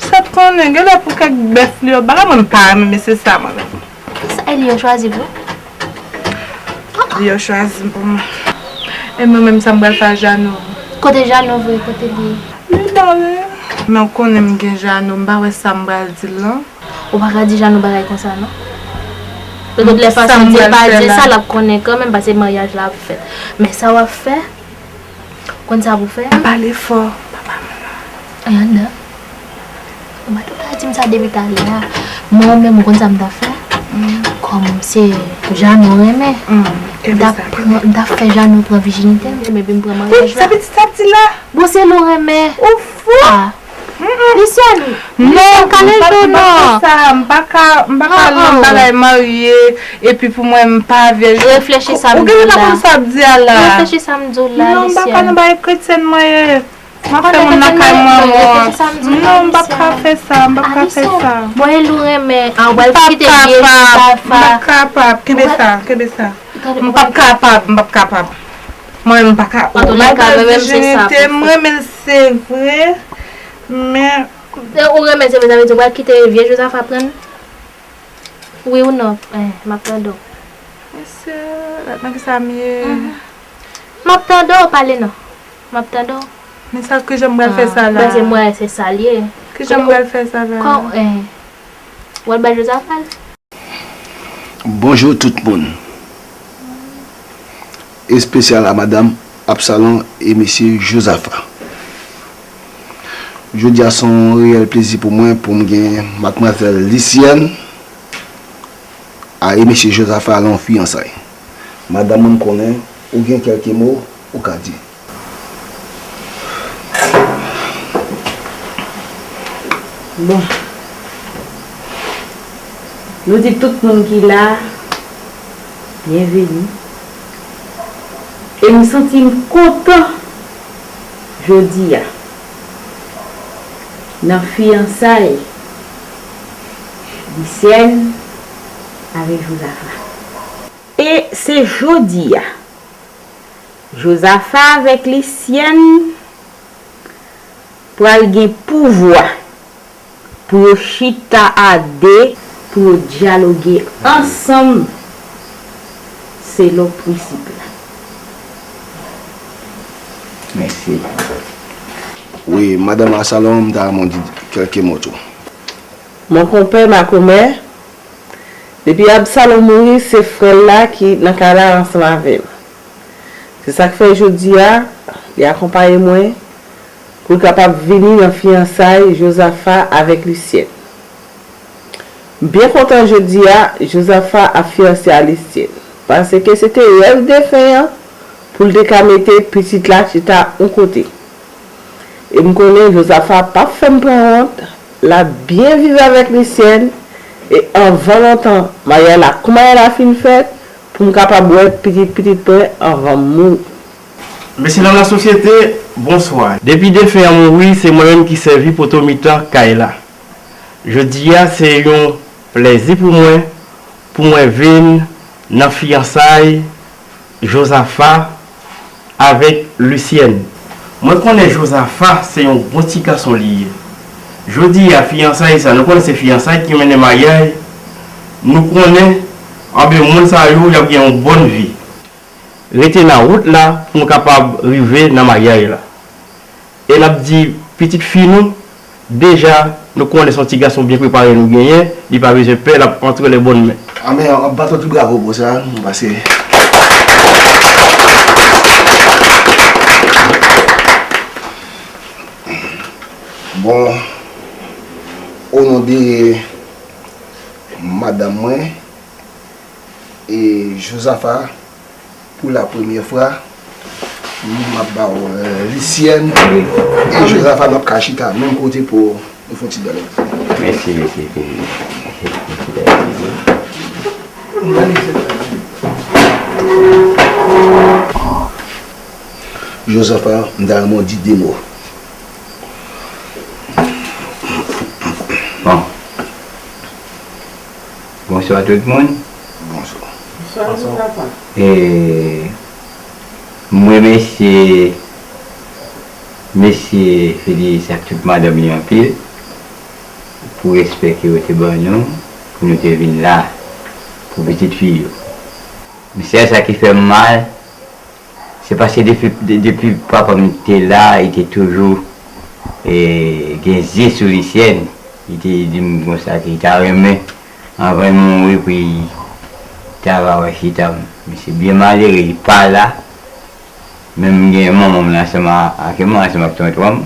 Sa t konnen, genlè pou kèk bèf li yo ba la, mwen m pa renmen mesye sa mwen menm. Kisa e li yo chwazi pou? Li yo chwazi m pou mwen. E mwen menm sa m pral fè a Jano? Kote Jano vre, kote li ye? Li la wi. Men w konnen m gen Jano, m pa wè sa m pral di l lan. Ou pa ka di Jano bagay konsa non. Lòt lè fason di l pa di l sa l ap konnen kanmenm paske maryaj la ap fèt. Men sa w ap fè, konn sa pou fè. Pale fò, papa m la. Ay anndan. Ou pa t ka di m sa depi talè a. Mwen ou menm ou konn sa m t ap fè? Kòm se Jano renmen, m t ap pran, m t ap fè Jano pran vijinite m, epi m pran maryaj la. Sa pitit sa ap di la? Bon se l ou renmen. Ou fou? Ah. Lisyèn, non, kale l tou non. M pa ka, m pa ka nan bagay marye epi pou mwen m pa vyèj. Reflechi sa m di w la. Ou genlè pa konn sa w ap di a la. Reflechi sa m di w la, Lisyèn. Non, m pa ka nan bagay kretyèn mwen ye. M ap fè moun lakay mwen wont. Non, m p ap ka fè sa, m p ap ka fè sa. Bon, e l ou renmen, ah, ou pral kite vye Jozafa. M p ap kapab, kenbe sa, kenbe sa. M p ap kapab, m p ap kapab. Mwen menm m pa ka. Ou mal pran vijinite m, m renmen l se vre, men. Ou renmen se vre, sa vle di ou pral kite vye Jozafa pran l? Wi ou non? Eh, m ap tande w. Mesye, nan kisa m ye? M ap tande w, pale non. M ap tande w. Men sa, kijan m pral fè sa la? Paske m wè se sa l ye. Kijan m pral fè sa la? Kò, eh, w al bay Jozafa l? Bonjou tout moun. Espesyal a madanm Absalon e mesye Jozafa. Jodi a se yon reyèl plezi pou mwen pou m gen madmwazèl Lisyèn a e mesye Jozafa lan fiyansay. Madanm mwen, m konnen ou gen kèlke mo ou ka di. Bon. Nou di tout moun ki la, byenveni. E m santi m kontan jodi a nan fiyansay Lisyèn avèk Jozafa. E se jodi a, Jozafa avèk Lisyèn pral gen pouvwa pou yo chita a de, pou yo dyaloge ansanm selon prensip la. Mèsi. Wi, madanm Absalon, m ta renmen w di kèlke mo tou. Mon konpè, ma komè, depi Absalon mouri, se frè l la ki nan kay la ansanm avè m. Se sa k fè jodi a, li akonpaye mwen pou l kapab vini nan fiyansay Jozafa avèk Lisyèn. M byen kontan jodi a, Jozafa ap fiyanse a Lisyèn, paske se te rèv defen an pou l te ka mete pitit la chita yon kote. E m konnen Jozafa p ap fè m pran wont, l ap byen viv avèk Lisyèn, e anvan lontan, maryaj la, kou maryaj la fin fèt, pou m kapab wè pitit pitit mwen anvan m mouri. Mesye dam lasosyete, bonswa. Depi defen an mouri, se mwen menm ki sèvi poto mitan kay la. Jodi a, se yon plèzi pou mwen, pou mwen vin nan fiyansay Jozafa avèk Lisyèn. Mwen konnen Jozafa se yon bon ti gason li ye. Jodi a, fiyansay sa, nou konnen se fiyansay ki mennen maryaj. Nou konnen, anben, moun sa yo, y ap gen yon bòn vi. Rete nan wout la pou nou kapab rive nan maryaj la. E n ap di pitit fi nou, Deja, nou konnen se yon ti gason byen prepare nou genyen, li pa bezwen pè, l ap antre nan bòn men. Anmè, yon baton ti bravo pou sa, paske. Bon, o non de madanm mwen, e Jozafa, pou la premyè fwa, m ap ba w, euh, Lisyèn e Jozafa, n ap ka chita menm kote pou nou fè yon ti dyalòg. Mèsi, mèsi, mèsi, mèsi, mèsi. Jozafa, m ta renmen w di de mo. Bon. Bonswa tout moun. Bonswa. Bonswa, Jozafa. E, m remèsye mesye Felix ak tout madanm li anpil pou respè ke yo te ban nou, pou nou te vin la pou pitit fi yo. Men sèl sa ki fè m mal, se paske depi, de-, depi papa m te la, li te toujou, e, gen zye sou Lisyèn. Li te di m konsa ke li ta renmen, anvan l mouri, pou li ta va wè chita m. Men se byen malere, li pa la. Men m gen manman m la ansanm a, ak manman ansanm ak tonton m.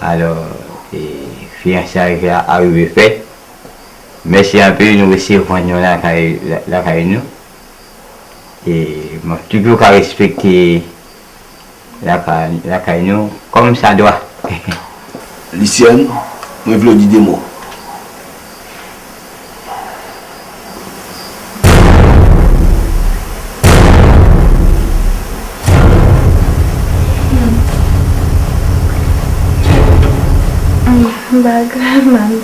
Alò, e, fiyansay la arive fèt. Mèsi anpil, nou resevwa nou lakay, la-, lakay nou. E m ap toujou ka respekte lakay, lakay nou kòm sa dwa. Lisyèn, mwen vle w di de mo. M pa grangou.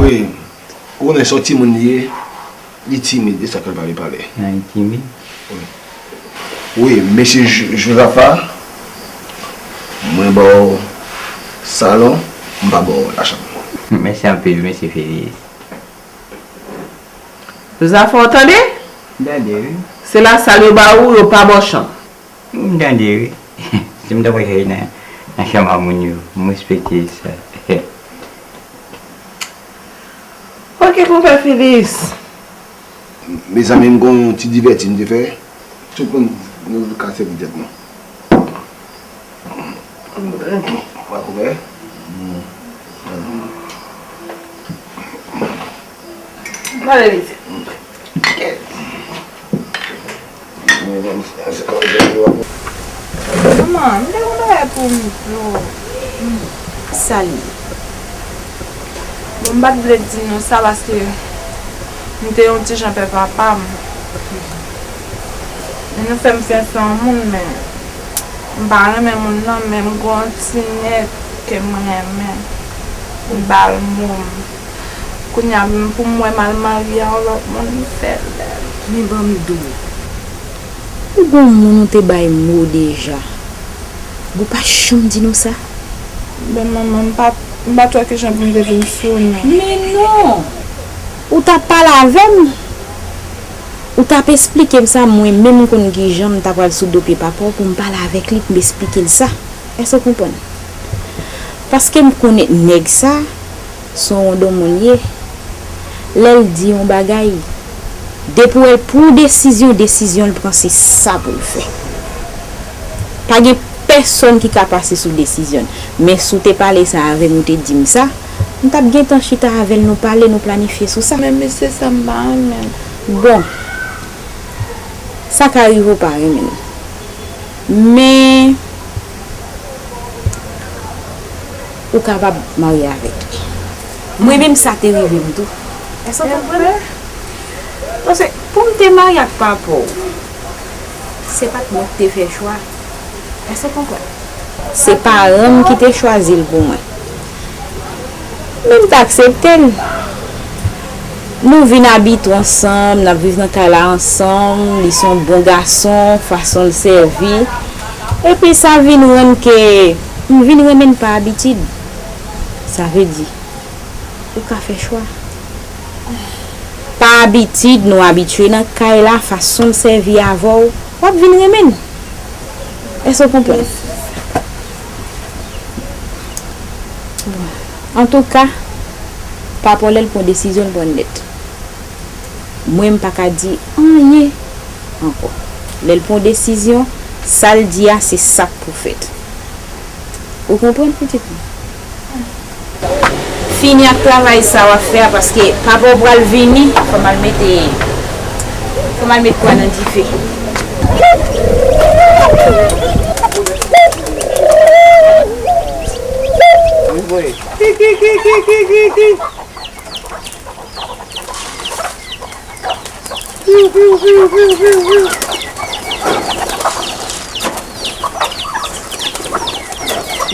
Wi, ou konnen se yon timoun li ye, li timid, e sa k fè l pa vle pale. Nan li timid? Wi. Wi, mesye Jo-, Jozafa, mwen ba w salon, m pa ba w lachanm. Mèsi anpil, mesye Felix. Jozafa, w tande? M tande, wi. Se lasal yo ba ou, yo pa ba w chanm. M tande, wi. Si m ta pral chache nan, nan chanm a moun yo, m respekte sa. Ok, konpè Felix. Mezanmi, m gon yon ti divèti m te fè. Tout moun nou ka sèvi tèt nou. Ok. Wè, konpè. Pale vit. Manman, m te gen yon bagay pou m di w. Sa l ye? Bon, m pa t vle di nou sa paske m te yon ti jan pè papa m. Men nou fè m fè yon moun, men m pa renmen moun nan, men m gen yon ti nèg ke m renmen. M ba l mo m. Kounye a, pou m wè m al marye a yon lòt moun, m fè lè. Men ban m di w, ou gon moun ou te bay mo deja. Ou pa janm di nou sa. Ben, manman, m pa, m pa t wè kijan pou m te vin sou nou. Men non! Ou t ap pale avè m. Ou t ap esplike m sa, mwen menm m konn kijan m ta pral sou do pye papa w pou m pale avèk li, pou m esplike l sa. Èske w konprann? Paske m konnen nèg sa, se yon wondon moun ye. Lè l di yon bagay, depi w wè l pran yon desizyon, desizyon l pran se sa pou l fè. Pa gen pèsonn ki ka pase sou desizyon l. Men si w te pale sa avè m, ou te di m sa, m t ap gentan chita avè l, nou pale, nou planifye sou sa. Men, men se sa m pa renmen. Bon, sa ka rive w pa renmen l. Men, ou kapab marye avèk li. Mwen menm, sa te rive m tou. Èske w konprann? Paske pou m te marye ak papa w, se pa t mwen ki te fè chwa. Èske w konprann? Se paran m ki te chwazi l pou mwen. Men m t aksepte l. Nou vin abitye ansanm, n ap viv nan kay la ansanm, li se yon bon gason, fason l sèvi. Epi sa vin rann ke m vin renmen l pa abitid. Sa vle di, ou ka fè chwa. Pa abitid, nou abitye nan kay la, fason l sèvi avè w, w ap vin renmen l. Èske w konprann? Antouka, papa w lè l pran desizyon, l pran l nèt. Mwen, m pa ka di anyen ankò. Lè l pran desizyon, sa l di a, se sa k pou fèt. Ou konprann, pitit mwen? Fini ak travay sa w ap fè a, paske papa w pral vini, fò m al mete, fò m al met pwa nan dife.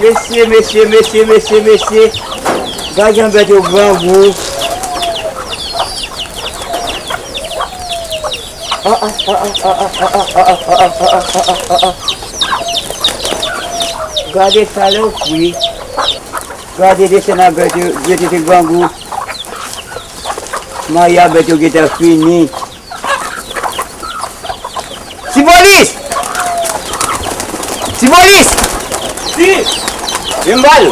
Mesye, mesye, mesye, mesye, mesye. Gade jan bèt yo grangou. Ah, ah, ah. Gade salopri. Gade desen a bèt yo, bèt yo te grangou. Maya bèt yo gentan fini. Ti polis! Ti polis! Ki? Vin ba l.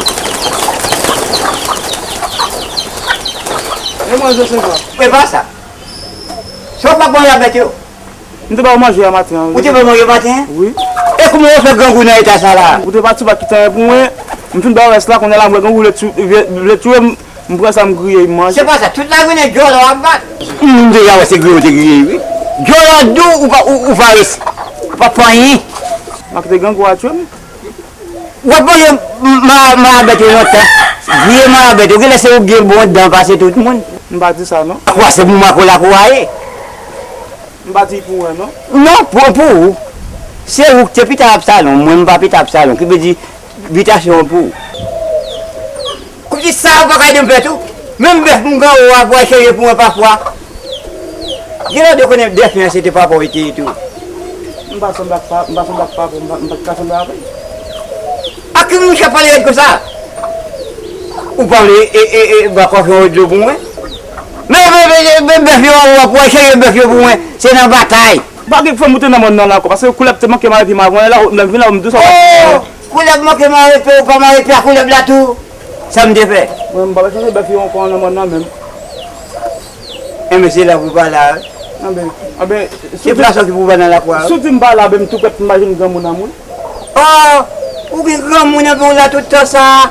E mwen, Joseph. E pa sa. Sa w pa ban la bèt yo? M te ba yo manje yè maten an. Ou te ba yo manje maten an? Wi. E kouman yo fè grangou nan eta sa la? Ou te pati, ou pa kite anyen pou mwen. M fin ba yo rès la, kounye a la, m wè grangou vle tu-, vle, vle touye m. M pran sa m griye, m manje. Se pa sa, tout lagrenn djòlò ap bat. M deja wè se griye w te griye, wi. Djòlò di w, ou pa, ou, ou pa resi. Ou pa fè anyen. M a kite grangou a tchwe m. W ap manje ma, ma bèt yo lontan. Griye ma bèt yo, genlè se ou gen bon dan pase tout moun. M pa di sa, non. Kwa se pou makola pou a ye. M pa di pou wè, non. Non, pou, pou ou. Se ou ki te pita Absalon, mwen m pa pita Absalon, ki vle di bitasyon an pou ou. Kòmsi sa ou pa ka ede m fè tou. Menm bèf m gen ou a pou al chanje pou mwen pafwa. Genlè w te konnen bèf mwen se te papa w te ye tou. M pa sanble ak pa, m pa sanble ak papa, m pa, m pa t ka sanble avè l. A ki moun w ap pale rèd konsa? Ou pa vle, e, e, e, ba kòf yon dlo pou mwen? Men, men, men, men, men bèf yo, ou ap chanje bèf yo pou mwen. Se nan batay. Pa gen fanm ou te nan mòn nan la ankò, paske koulèb te manke mare pye m avan, lè la, lè m vin la, m di w sa. Oh! Koulèb manke mare pye, ou pa mare pye a koulèb la tou. Sa m te fè? Mwen, m pa chanje bèf yo ankò nan mòn nan menm. Enben, se la pou w pa la, wi. Anben, anben, si w di, se plas ou ki pou w pa nan lakwa, wi. Si w di m pa la, ben, m tou prèt pou m al jwenn granmoun an, wi. Oh! Ou gen granmoun anba w la tout tan sa a?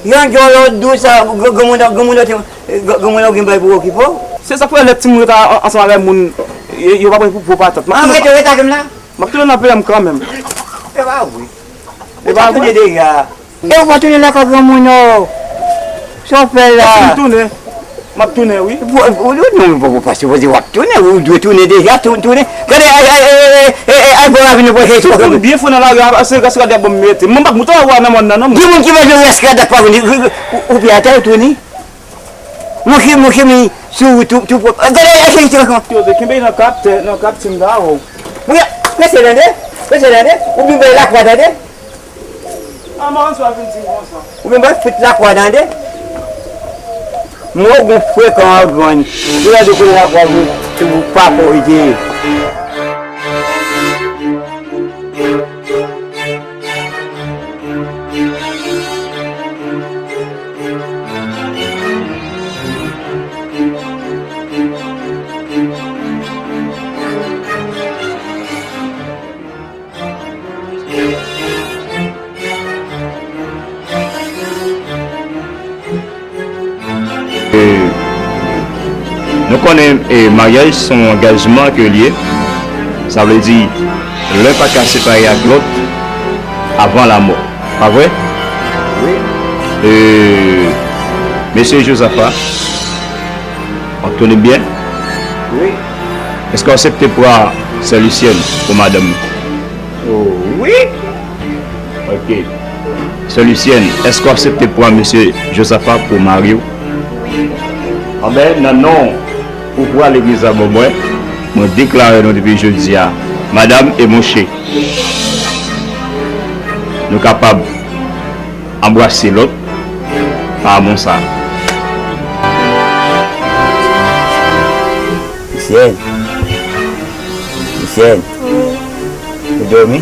Yon djòlò dous sa, gr-, granmoun, granmoun, granmoun ou gen bay pou okipe w? Se sa k fè lè timoun ret a-, ansanm avèk moun, yo, yo pa pran pou, pou patat. An, rete, rete avè m la. M ap tounen nan peyi m kanmenm. E pa vre. Ou pa tounen deja. E ou pa tounen lakay granmoun ou. Sa w fè la? Si m tounen. M ap tounen, wi. Ou, ou, non, ou pa sipoze w ap tounen, ou dwe tounen deja, tou-, tounen. Gade, ay, ay, ay, ay, ay, ay, bon, avni pwoche. Si w tounen byen fon nan lari a, se rès rad ap ban m mete. Mwen, m pa t mouton a nan mòn nan, non. Gen moun ki manje rès rad ap pa vini, ou, ou pye atè, ou tounen. Monche, monche, men, sou wout, tou, tou pwòp. Gade, ay, ay, ay, ay, ay. Yo, te kenbe nan kaptè, nan kaptè, m ta wè w. Mwen, rete tande, rete tande, ou byen bay lakwa, tande. A, m pa konn sa w ap vin di m konsa. Ou menm pa fout lakwa tande. Mwen ou gon frekan an grann. Ou la di kote lakwa pou, pou pa korije. E, nou konnen, e, maryaj se yon angajman ke l ye. Sa vle di, len pa ka separe ak lòt avan lamò. Pa vre? Wi. E, mesye Jozafa, w ap tounen byen? Wi. Èske w aksepte pran sè Lisyèn pou madanm? Oh, wi. Ok. Sè Lisyèn, èske w aksepte pran mesye Jozafa pou mari w? Wi. Anben, nan non pouvwa legliz la ban mwen, mwen deklare nou depi jodi a, madanm e monche, nou kapab anbrase lòt pa amou sa. Lisyèn. Lisyèn. Wi. Ou dòmi?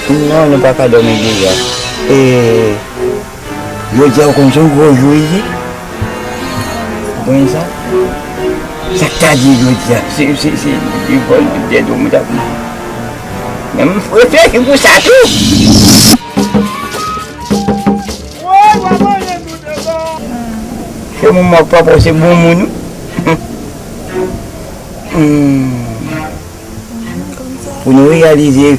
Non, nou pa ka dòmi deja. E, jodi a, ou konn se yon gwo jou isi? Ou konn sa? Sa k ta di jodi a? Se, se, se, se vòl de dèdou mwen ta konn. Men m reflechi pou sa tou. Se moun mòk papa w se bon moun wi. Hmm. Pou nou reyalize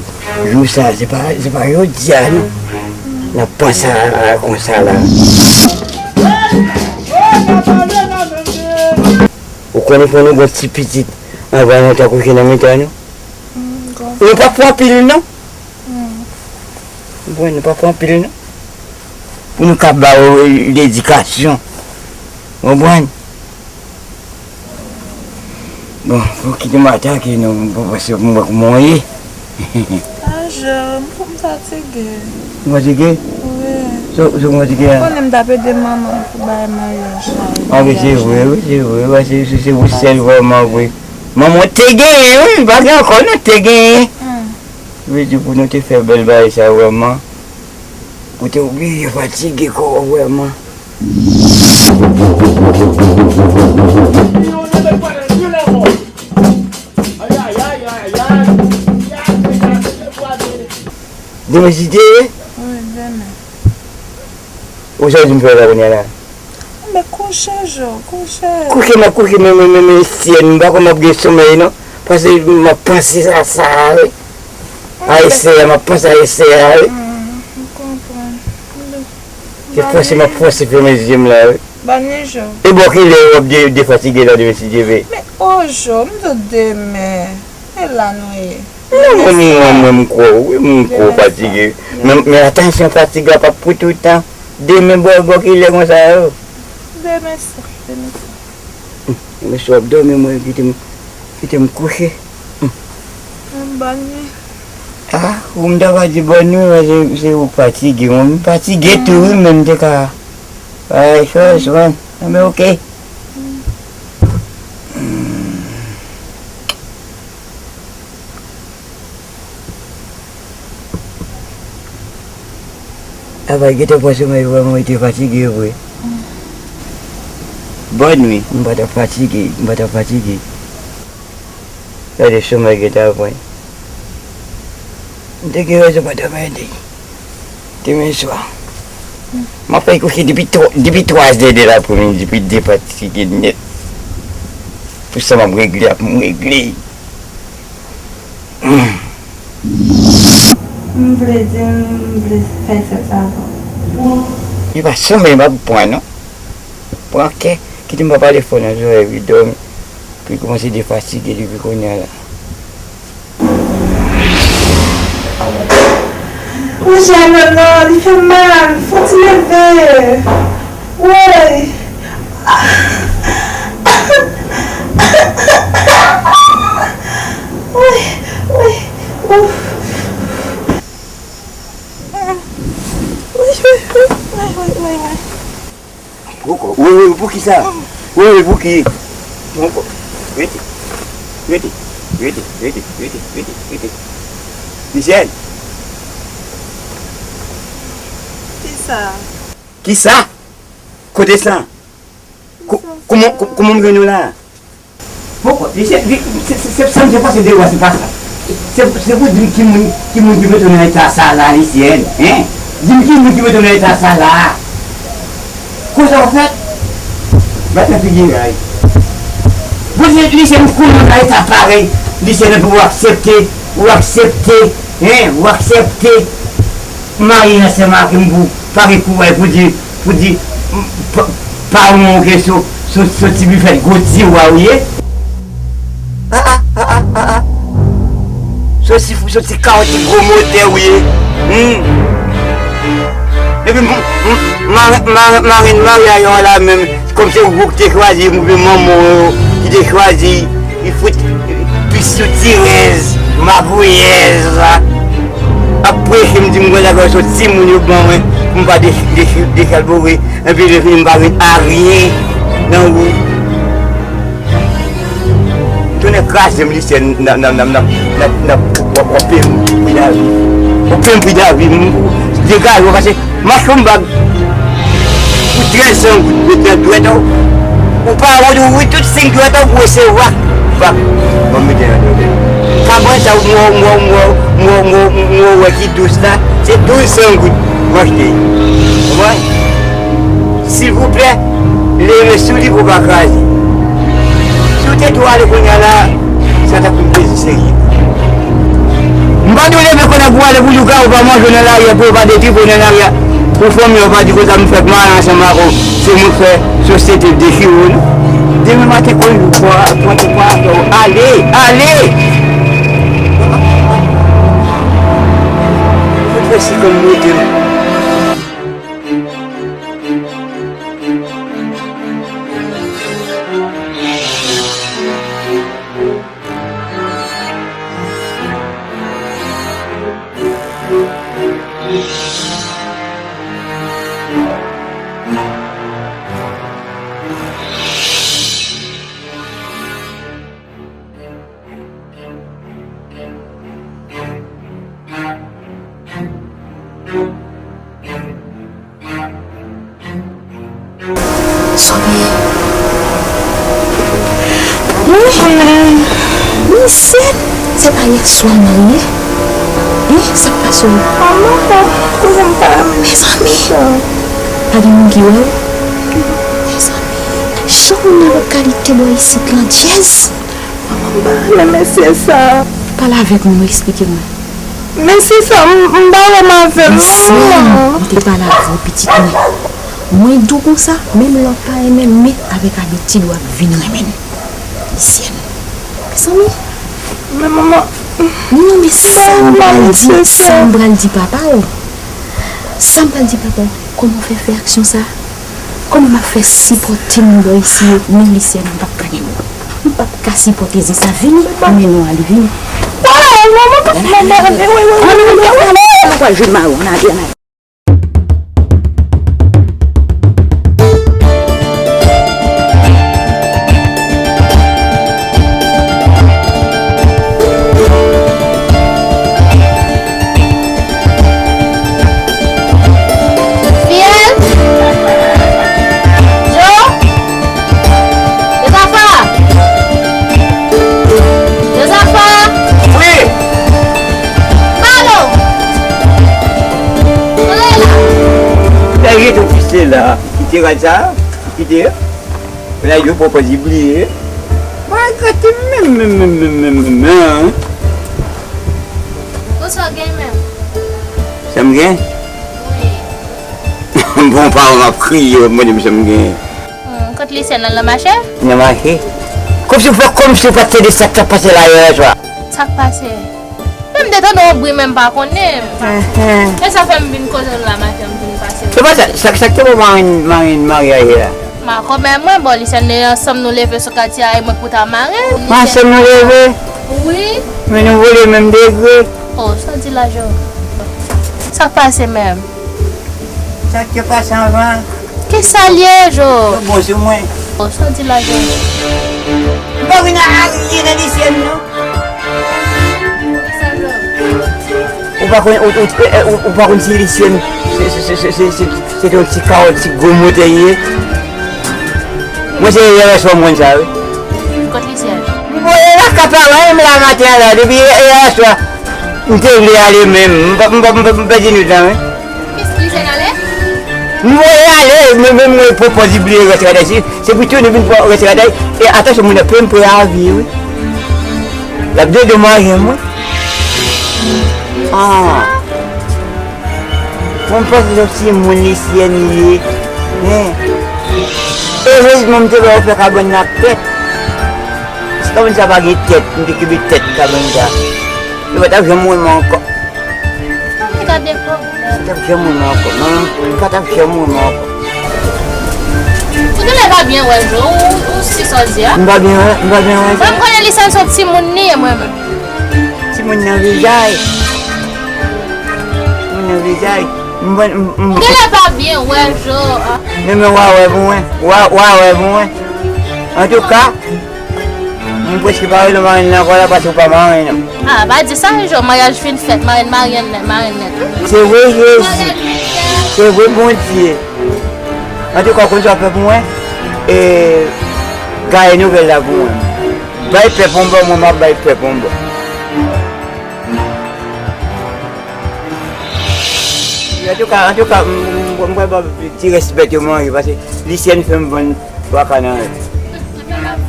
jou sa, se pa, se pa jodi a non. N ap panse a, a konsa la. Ou konnen fò nou gon ti pitit anvan nou ta kouche nan mitan nou. Nou pa pran pil non. Bon, nou pa pran pil non. Pou nou ka ba yo ledikasyon. Konprann? Bon, pou kite m atake nou, pou paske pou mwen kouman w ye. Pa jan, m fatige. Ou fatige? Wi. Sa w fatige a? Ou konnen m t ap ede manman m pou bagay maryaj la. Ah wi, se vre, wi, se vre. Wi, se, se, se ou sèl vrèman vre. Manman w te genyen, wi, pa gen ankò, non, te genyen. Vle di pou nou te fè bèl bagay sa vrèman, ou te oblije fatige kò w vrèman. Demen si Dye vle? Wi, demen. Ou sa di m fè la kounye a la? Men kouche, Jo, kouche. Kouche, m ap kouche, men, men, men, men, syèl, m pa kwè m ap gen somèy, non. Paske m ap panse a sa, wi. A esè a, m ap panse a esè a, wi. Hmm, m konprann. Se fòse, m ap fòse fèmen zye m la, wi. Bòn nwi, Jo. E bò ki lè w ap de-, defatige la, demen, si Dye vle? Men, o, Jo, m di w demen. E la nou ye. Non, mwen, mwen, mwen, m kwè w, wi, m kwè w fatige. Men, men atansyon, fatig la p ap pou toutan. Demen, bò, bò ki lè konsa yo? Demen swa, demen swa. Demen swa, w ap dòmi, mwen, kite m, kite m kouche. Bòn nwi. Ah, ou m ta va di bòn nwi, men se, se ou k fatige. Mwen, m fatige tou, wi, men m te ka. Ay, chòz, mwen. Enben, oke. Apa, gentan pran somèy vrèman, ou te fatige vre. Bòn nwi. M pa t ap fatige, m pa t ap fatige. Gade somèy gentan pran. M te gen rezon pa dòmi de. Demen swa. M ap fè kouche depi twa, depi twa zè de lapremidi, pou defatige nèt. Pou sa m ap regle, ap m regle. M vle di, m vle fè sèks avè w. Li pa sanble m ap pran non. Pran kè, kite m pa pale fò nan zòrèy wi, dòmi. Pou li kòmanse defatige depi kounye a la. Monchè, non, non, li fè mal, fò ti leve. Woy. Woy, woy, ouf. Woy, woy, woy, woy, woy, woy. Poko. Wi, wi, wi, pou ki sa? Wi, wi, pou ki? Poko. Rete. Rete. Rete, rete, rete, rete, rete, rete. Michel. Ki sa? Ki sa? Kote sa? Ko-, kouman, ko-, kouman m jwenn ou la? Poko, li se, li, se, se, se, sa m te panse de ou a, se pa sa. Se, se pou di m ki moun, ki moun ki mete w nan eta sa la, Lisyèn, en? Di m ki moun ki mete w nan eta sa la. Konsa w fèt? Bat nan figi w, ay. Bon, se, Lisyèn, m konnen w nan eta parèy, Lisyèn, epi w aksepte, w aksepte, en? W aksepte marye ansanm ak m pou pa gen kouraj pou di, pou di, m, pa, pa w non ke se, se, se ti bifèt gwo tiwa w ye. Ah, ah, ah, ah, ah, ah. Se ti, se ti kawo ti gwo motè w ye. Hmm. Epi m, m, m, ma, ma, marenn maryaj an la menm, kòm se ou k te chwazi, oubyen manman w ki te chwazi, li fout pi soutirèz, magouyèz la. Ap preche m di m konsa ke se timoun yo ban mwen pou m pa de-, de-, dechalbore. Epi lè fini m pa ret aryen nan ou. Tonnè kraze m, Lisyèn, n ap, n ap, n ap, n ap, n ap, w ap, w ap peye m pri lavi. Ou plen pri davi m, degaje w pase, mache yon bag pou trèz san goud, met nan dwèt ou. Ou pa wont ou ouvri tout senk dwèt ou pou resevwa bag. Ban m mete nan dwèt ou. Kabann sa ou mwen, mwen, mwen, mwen, mwen, mwen wè ki dous la, se douz san goud mwen achte. Konprann? Silvouplè, leve sou li pou w pa kraze. Si w te tou ale kounye a la, sa t ap yon plezi serye. M pa tou leve konnen pou w ale pou lougarou pa manje w nan lari a, pou yo pa detwi w nan lari a. Pou fanmi w pa di konsa m fèk mare ansanm ak ou, se mwen k fè sosyete dechire w, non. Demen maten, konn ou pran, pran tou pran afè w. Ale, ale! Fout fè si kòm mete m. Sonye. Wi. Misye, se pa yè swa m marye. Wi, sa k pase w? Mezanmi, pa gen moun ki wè w? Mezanmi, jan w nan lòt kalite bò isit lan, Djèz. Manman, m pa renmen mesye sa. Pale avèk mwen, eksplike mwen. Mesye sa, m, m pa renmen avè l, manman. Misye, m te pale avè w, pitit mwen. Mwen di w konsa, menm lè w pa renmen m, men avèk abitid w ap vin renmen m. Misye, mezanmi. Men manman. Non, men sa m pral di, sa m pral di papa w. Sa m pral di papa w. Kòman w fè fè aksyon sa? Kòman m ap fè sipòte moun bò isi yo? Men Lisyèn, m p ap ka gen moun. M p ap ka sipòte zen sa. Vini, m mennen w ale, vini. Waw, manman, pa fè m anmède, wi, wi, wi, wi, wi. Ann ale, ann ale, ann ale. Fiyèl? Jo? Jozafa? Jozafa? Wi. Malo! Rele la. Sa rete w pise la. Kite rad sa. Kite. Lè yo pwopòz li bliye. Mwen gate menm, menm, menm, menm, menm, menm, menm. Bonswa, gen menm. Sa m gen? Wi. Bon, paran m ap kriye, w ap mande m sa m gen. Hmm, kot Lisyèn nan, nan mache? Nan mache. Kòmsi w fè, kòmsi w pa t tande sa k t ap pase la yè swa. Sa k pase? Men m te tande yon bri, men m pa konnen. Enhen. E sa fè m vin koze l la maten, m vin pase. Se pa sa, sa, sa k te bon marenn, marenn maryaje la? Ma kòmè mwen, bon, Lisyèn, ansanm nou leve sou katye a, e mwen k pou ta marenn. Ansanm nou leve? Wi. Men nou vole menm degre. Oh, sa w di la, Jo? Sa k pase menm? Sa k te pase anvan? Kisa l ye, Jo? Yo bon sou mwen. Oh, sa w di la, Jo? M pa vin a arye nan Lisyèn, non. Ou pa konn, ou, ou, ou, ou pa konn si Lisyèn se, se te yon ti kawòt, ti gwo motè ye. Mwen se yè swa m konn sa, wi. Kot Lisyèn? M voye la kapa, wi, m la maten an la, depi yè swa. M te vle ale menm, m pa, m pa, m pa, m pèdi nwit lan, wi. Kis Lisyèn ale? M voye ale, men, men mwen pwopòz li bliye rès radèy. Se, se pou tounen vin pran rès radèy. E atansyon, moun nan plen pre avi, wi. L ap dedomaje mwen. Ah. Mwen panse se yon timoun Lisyèn li ye. Men, erezman m te wè yo fè kabann nan ak tèt. Si kabann sa pa gen tèt, m te kenbe tèt kabann sa. Yo pa t ap janm wè mwen ankò. Gade pwoblèm. Li pa t ap janm wè mwen ankò. Non, li pa t ap janm wè mwen ankò. Ou genlè pa byen wè, Jo, ou, ou si sa w di a. M pa byen wè, m pa byen wè. Mwen, m konnen li se yon timoun li ye, mwen menm. Timoun nan vizaj. Timoun nan vizaj. M, m, m, ou genlè pa byen wè, Jo, a. Men, men, w a wè pou mwen. W a, w a wè pou mwen. Antouka, M prèske pa rele marenn nan ankò la paske ou pa marenn non. Ah, pa di sa, yon jou maryaj fin fèt, marenn marye nèt, marye nèt. Se vre Jezi. Se vre Bondye. Antouka, ou konn sa w ap fè pou mwen? E, gaye nouvèl la pou mwen. Bay pèp yon bò, mwen m ap bay pèp yon bò. Antouka, antouka, m, m, m pral ba ti rès bèt yo manje, paske Lisyèn fè m vann twa ka nan.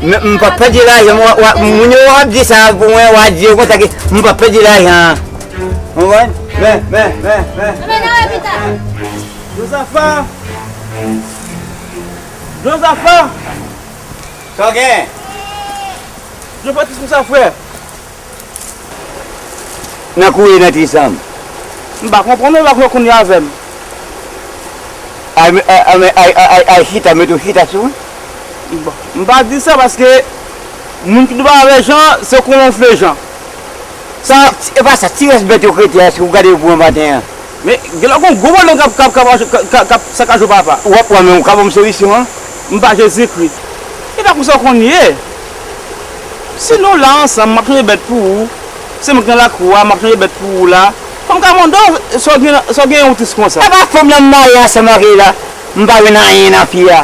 Men m p ap pèdi lajan, m, w, w, moun yo w ap di sa pou mwen, w a di yo konsa ke m p ap pèdi lajan an. Ou konprann? Men, men, men, men, men, men, men. Jozafa! Jozafa! Sa w gen? Jozafa, ti konsa, frè. Nan kouri nan Tristan. M pa konprann ou, pa konn kounye avè m. Ay, ay, ay, ay, ay, ay, chita, mete w chita sou mwen. Bon, m pa di sa paske moun ki dwe avè Jan, se kolon flejan. Sa, e pa sa, ti rès bèt yo k rete a, si w gade yo pou mwen maten an. Men, gen lè gon gwo pwoblèm k ap, k ap, k ap, k ap, k ap sakaje w, papa. W ap wè, men w ka ban m solisyon an? M pa Jezikri. E pa konsa w konn ye. Si nou la ansanm, m ap chanje bèt pou ou. Se mwen ki nan lakou a, m ap chanje bèt pou ou la. Fò m ka mande w, sa w gen, sa w gen yon tris konsa? E pa fanm nan m marye ansanm ak li la. M pa jwenn anyen nan fi a.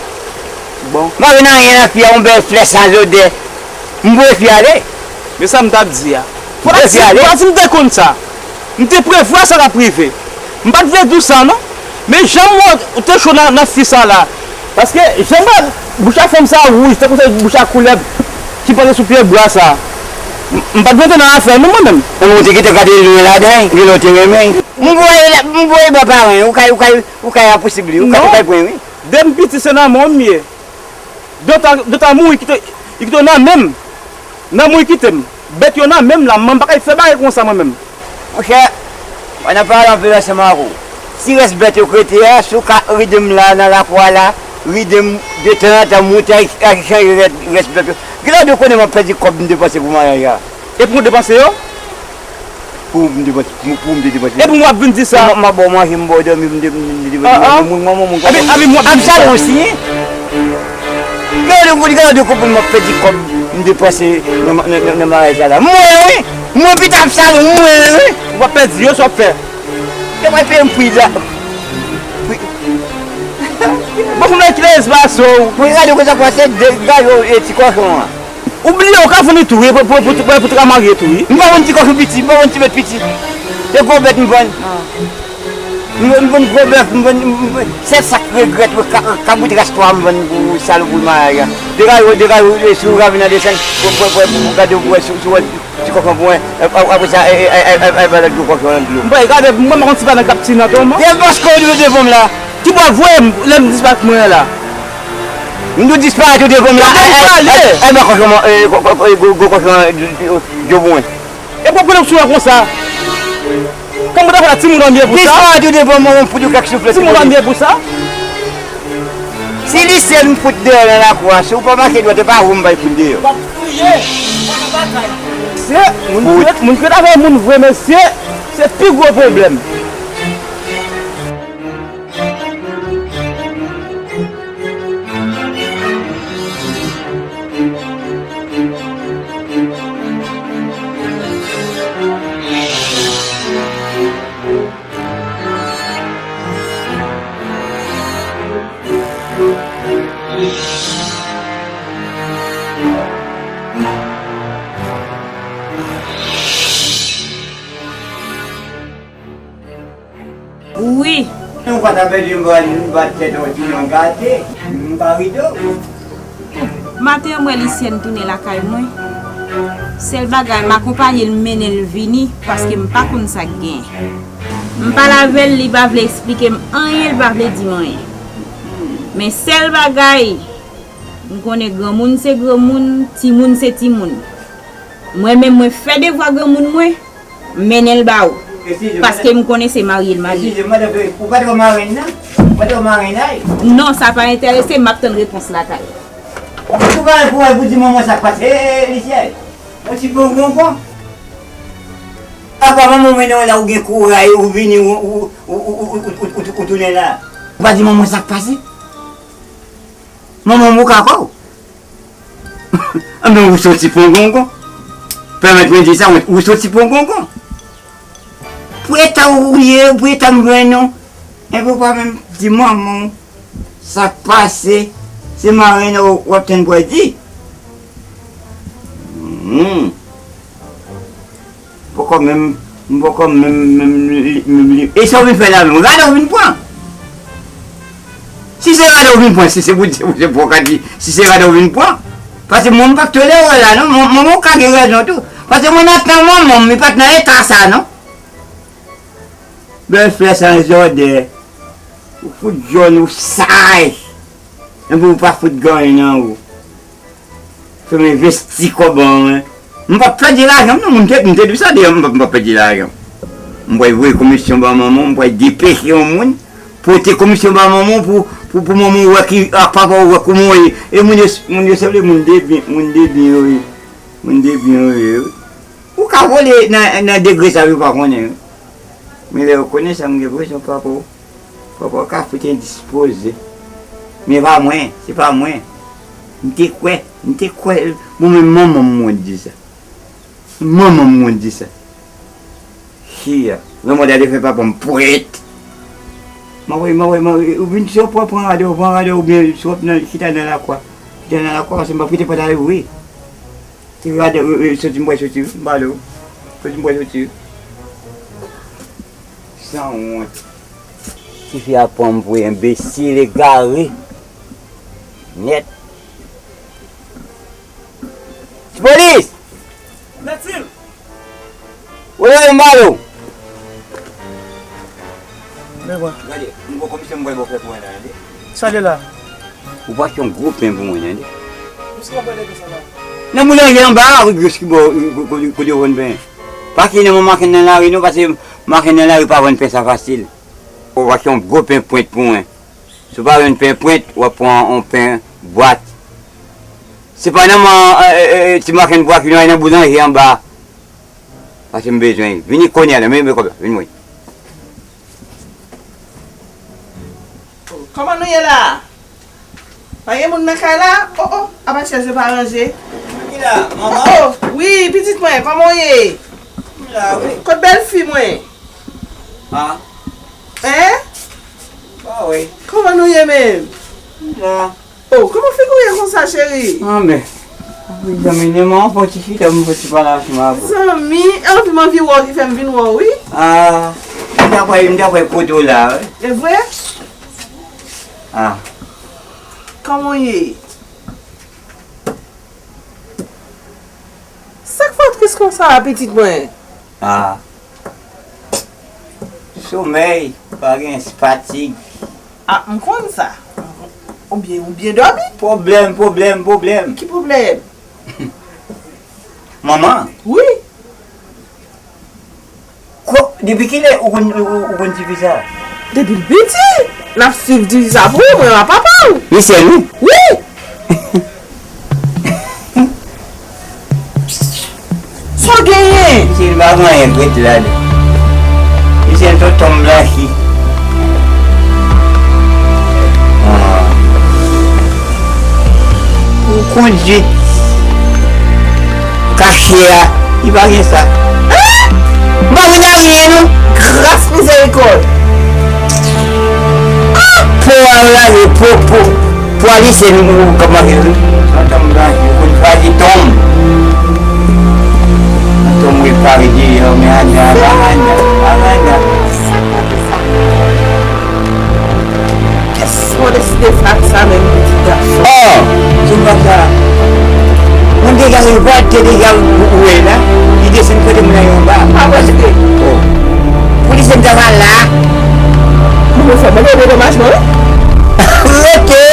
Bon. M pa jwenn anyen nan fi a, yon bèl flè san zodè. M voye fi a ale. Men sa m t ap di a. Fò w ta di, fò w ta di m te konn sa. M te prevwa sa t ap rive. M pa t vle di w sa non. Men jan m wè w te cho nan, nan fi sa la. Paske jan m wè bouch a fanm sa wouj, tankou se bouch a koulèb ki panse sou pye bwa sa. M, m pa t vle antre nan afè nou mwen menm. Ou te gentan gade lwen ladan, gen lè w te renmen. M voye, m voye ba paran, ou kay, ou kay, ou kay apousib li, ou kay, ou kay pran wi. Depi m piti se nan men w m ye. Dòta, dòta mouri, kite, li kite w nan men m. Nan mouri kite m. Bèt yo nan men m la, m pa kay fè bagay konsa mwen menm. Monchè, ann ap pale anpil ansanm ak ou. Ti rès bèt yo k rete a, si w ka ride m la, nan lakou a la, ride m detanzantan, monte al, al chanje rès, rès bèt yo. Gen lè w konnen m ap pèdi kòb m depanse pou maryaj la. E pou w depanse yo? Pou m te pati, pou, pou m te, te pati. Epi w ap vin di sa. M, m ap ba w manje, m ba w dòmi, m te, m te, m te, ah, ah. Moun, moun, moun, moun, Abi, Abi, m ap Absalom osi, hein? Gade, gade, gade kòman m ap pèdi kòb m depanse nan, nan, nan, nan maryaj sa la. Mwen, wi! Mwen, pita Absalom, mwen, wi! W ap pèdi yo, sa w ap fè? Yo pral peye m pri la. Pri. Bon, fò m kite espas ou. Mwen gade konsa pase de gayo e ti kòchon an. Ou bliye ou ka vann li tou wi, pou, pou, pou, pou, pou te ka marye tou wi. M pa vann ti kòchon piti, m pa vann ti bèt piti. Se gwo bèt m vann. M vann, m vann gwo bèf, m vann, m, m, sèl sa k regrèt, wi, ka, kabrit ras twa m vann pou salopri maryaj la. Degaj ou, degaj ou, e si ou ka vin nan desann, pou, pou, pou, pou gade ou, pou wè si, si ou wè ti kòchon pou mwen. Ap-, ap-, apre sa, e, e, e, e, e, e, ba lòt gwo kòchon nan dlo. M pa gade, mwen pa konn si pa nan kap ti nan tonman. Se paske ou dwe devan m la. Ki bò voye m, lè m disparèt mwen an la? M tou disparèt ou devan m la. Ay, ay, ay, ay, mwen kòchon, e, kò-, kò-, kò-, gwo, gwo kòchon, e, djobwen. E pwoblèm sou mwen konsa. Kòman w ta fè la, timoun an byen pou sa? Disparèt ou devan mwen, yon fout ou kèk souflèt. Timoun an byen pou sa? Si li sèl m fout deyò nan lakou a, si ou pa mache dwat, e pa ou m bay fout deyò. W ap fouye, w ap batay. Se moun ki ret, moun ki ret avè moun vre, mesye, se pi gwo pwoblèm. Wi. Ou pa ta pèdi, m va, m va tèt yon ti jan gate, m pa ride w. Maten an, m wè Lisyèn tounen lakay mwen. Sèl bagay, m akonpaye l, m mennen l vini, paske m pa konn sa k genyen. M pale avè l, li pa vle eksplike m anyen, li pa vle di m anyen. Men sèl bagay, m konnen granmoun se granmoun, timoun se timoun. Mwen menm, mwen fè devwa granmoun mwen, m mennen l ba ou. Paske m konnen se marye l marye. Eskize m, madanm, ou pa twò marenn nan? Ou pa twò marenn ay? Non, sa pa enterese m, m ap tann repons lakay. Ou pa gen kouraj pou w al pou di manman sa k pase, e, e, Lisyèn. Yon ti bon bonbon. Apa manman w mennen w la, ou gen kouraj, ou vini, ou, ou tounen la. Ou pa di manman sa k pase? Manman w moka kò w. Anben, ou soti pongongon. Pèmèt mwen di sa, ou soti pongongon. Pou eta ou ye, pou eta m jwenn ou. Enben, ou pa menm di manman w sa k pase, se marenn w ap tann pou al di. Hmm. Poko menm, m poko menm, menm li, menm li. E sa w vin fè la menm? Rad ou vin pran? Si se rad ou vin pran, si se pou di, se pou ka di, si se rad ou vin pran. Paske mwen, m p ap tolere w la, non. Mwen, mwen, mwen ka gen rezon tou. Paske mwen nan tan manman m, li pa t nan eta sa, non. Bèlfrè san zòdè. Ou fout jòn, ou saj. Enben ou pa fout gen anyen nan ou. Fè m envesti kòb an mwen. M p ap pèdi lajan m non, m te, m te di sa deyò, m p ap, m p ap pèdi lajan m. M pral voye komisyon ba manman w, m pral depeche yon moun, pote komisyon ba manman w pou, pou, pou manman w wè ki, ak papa w wè kòman w ye. E moun yo, moun yo sanble moun de byen, moun de byen yo ye. Moun de byen yo ye, wi. Ou ka vole nan, nan degre sa yo pa konnen, wi. Men lè yo konnen sa, m gen enpresyon papa w, papa w ka fout endispoze. Men pa mwen, se pa mwen. M te kwè, m te kwè, mwen menm manman m mwen di sa. Manman m mwen di sa. Chia, lanmò ta te fè papa m pwèt. Mwen wè, mwen wè, mwen wè, ou vin si w pran, pran rad ou, pran rad ou, oubyen si w ap nan, chita nan lakwa. Chita nan lakwa, paske m p ap kite pòt la louvri. Ti gade, e, e, soti m pral soti, m pale w. Soti m pral soti. Sanwont. Tifi a pran m pou enbesil egare. Nèt. Ti polis! Mèt Sil! Woy, woy, m pale w. Men bwa. Gade, m gon komisyon m pral ba w fè pou mwen la, tande. Sa l ye la? Ou pa achte yon gwo pen pou mwen, tande. Ou si w ap pale de sa la? Nan boulanje anba a, wi, jis ki bò, kote, kote yo vann pen. Pa kite nan makenn nan lari non, paske makenn nan lari pa vann pen sa fasil. Ou pa achte yon gwo pen pwent pou mwen. Si w pa jwenn pen pwent, w ap pran yon pen bwat. Se pa nan man, e, e, e, ti makenn bwa ki nan, nan boulanje anba. Paske m bezwen. Vini kounye a la, men, men kòb la, vin mwen. Kòman nou ye la? Pa gen moun nan kay la? O, o, apa chèz yo pa ranje? Ki la, manman? O, wi, pitit mwen, kòman w ye? M la, wi. Kot bèlfi mwen? A. Hein? Ba wi. Kòman nou ye menm? M la. O, kòman figi w ye konsa, cheri? Anben. Zanmi, men mwen fò ti chita, mwen fò ti pale ansanm avè w. Zanmi, e anvi m anvi wè w ki fè m vin wè w, wi. A, m ta kwè, m ta kwè kote w la, wi. E vre? A. Kòman w ye? Sa k fè w tris konsa a, pitit mwen? A. Somèy, pa gen fatig. A, m konn sa. Ou byen, ou byen dòmi? Pwoblèm, pwoblèm, pwoblèm. Ki pwoblèm? Manman. Wi. Ko, depi kilè ou konn, ou, ou, ou konn tifi sa? Depi l piti, n ap swiv tifi sa pou ou, mwen a papa w. Li sèl ou? Wi. Sa w genyen? Misye pa gen anyen k ret la, li. Misye tonton m blanchi. Ah. Pou kondwit kache a, li pa gen sa. Hein? M pa konn anyen, non. Gras mizerikòd. Ah, po a yo lave, po, po, po a li se nou k ap manje, wi. Tonton m blanchi, ou konn chwazi tonm. Tonm repare deyò, men Anya, pa Anya, pa Anya. Kès mwen deside fè ak sa menm pitit gason? Oh! Ti nèg sa. Moun te gade vòt, te deja ou wè la. Li desann kote moun nan anba. Pa prèske. Oh. Polisye m ta va la. Mwen fè mwen dedomajman, wi. Rete.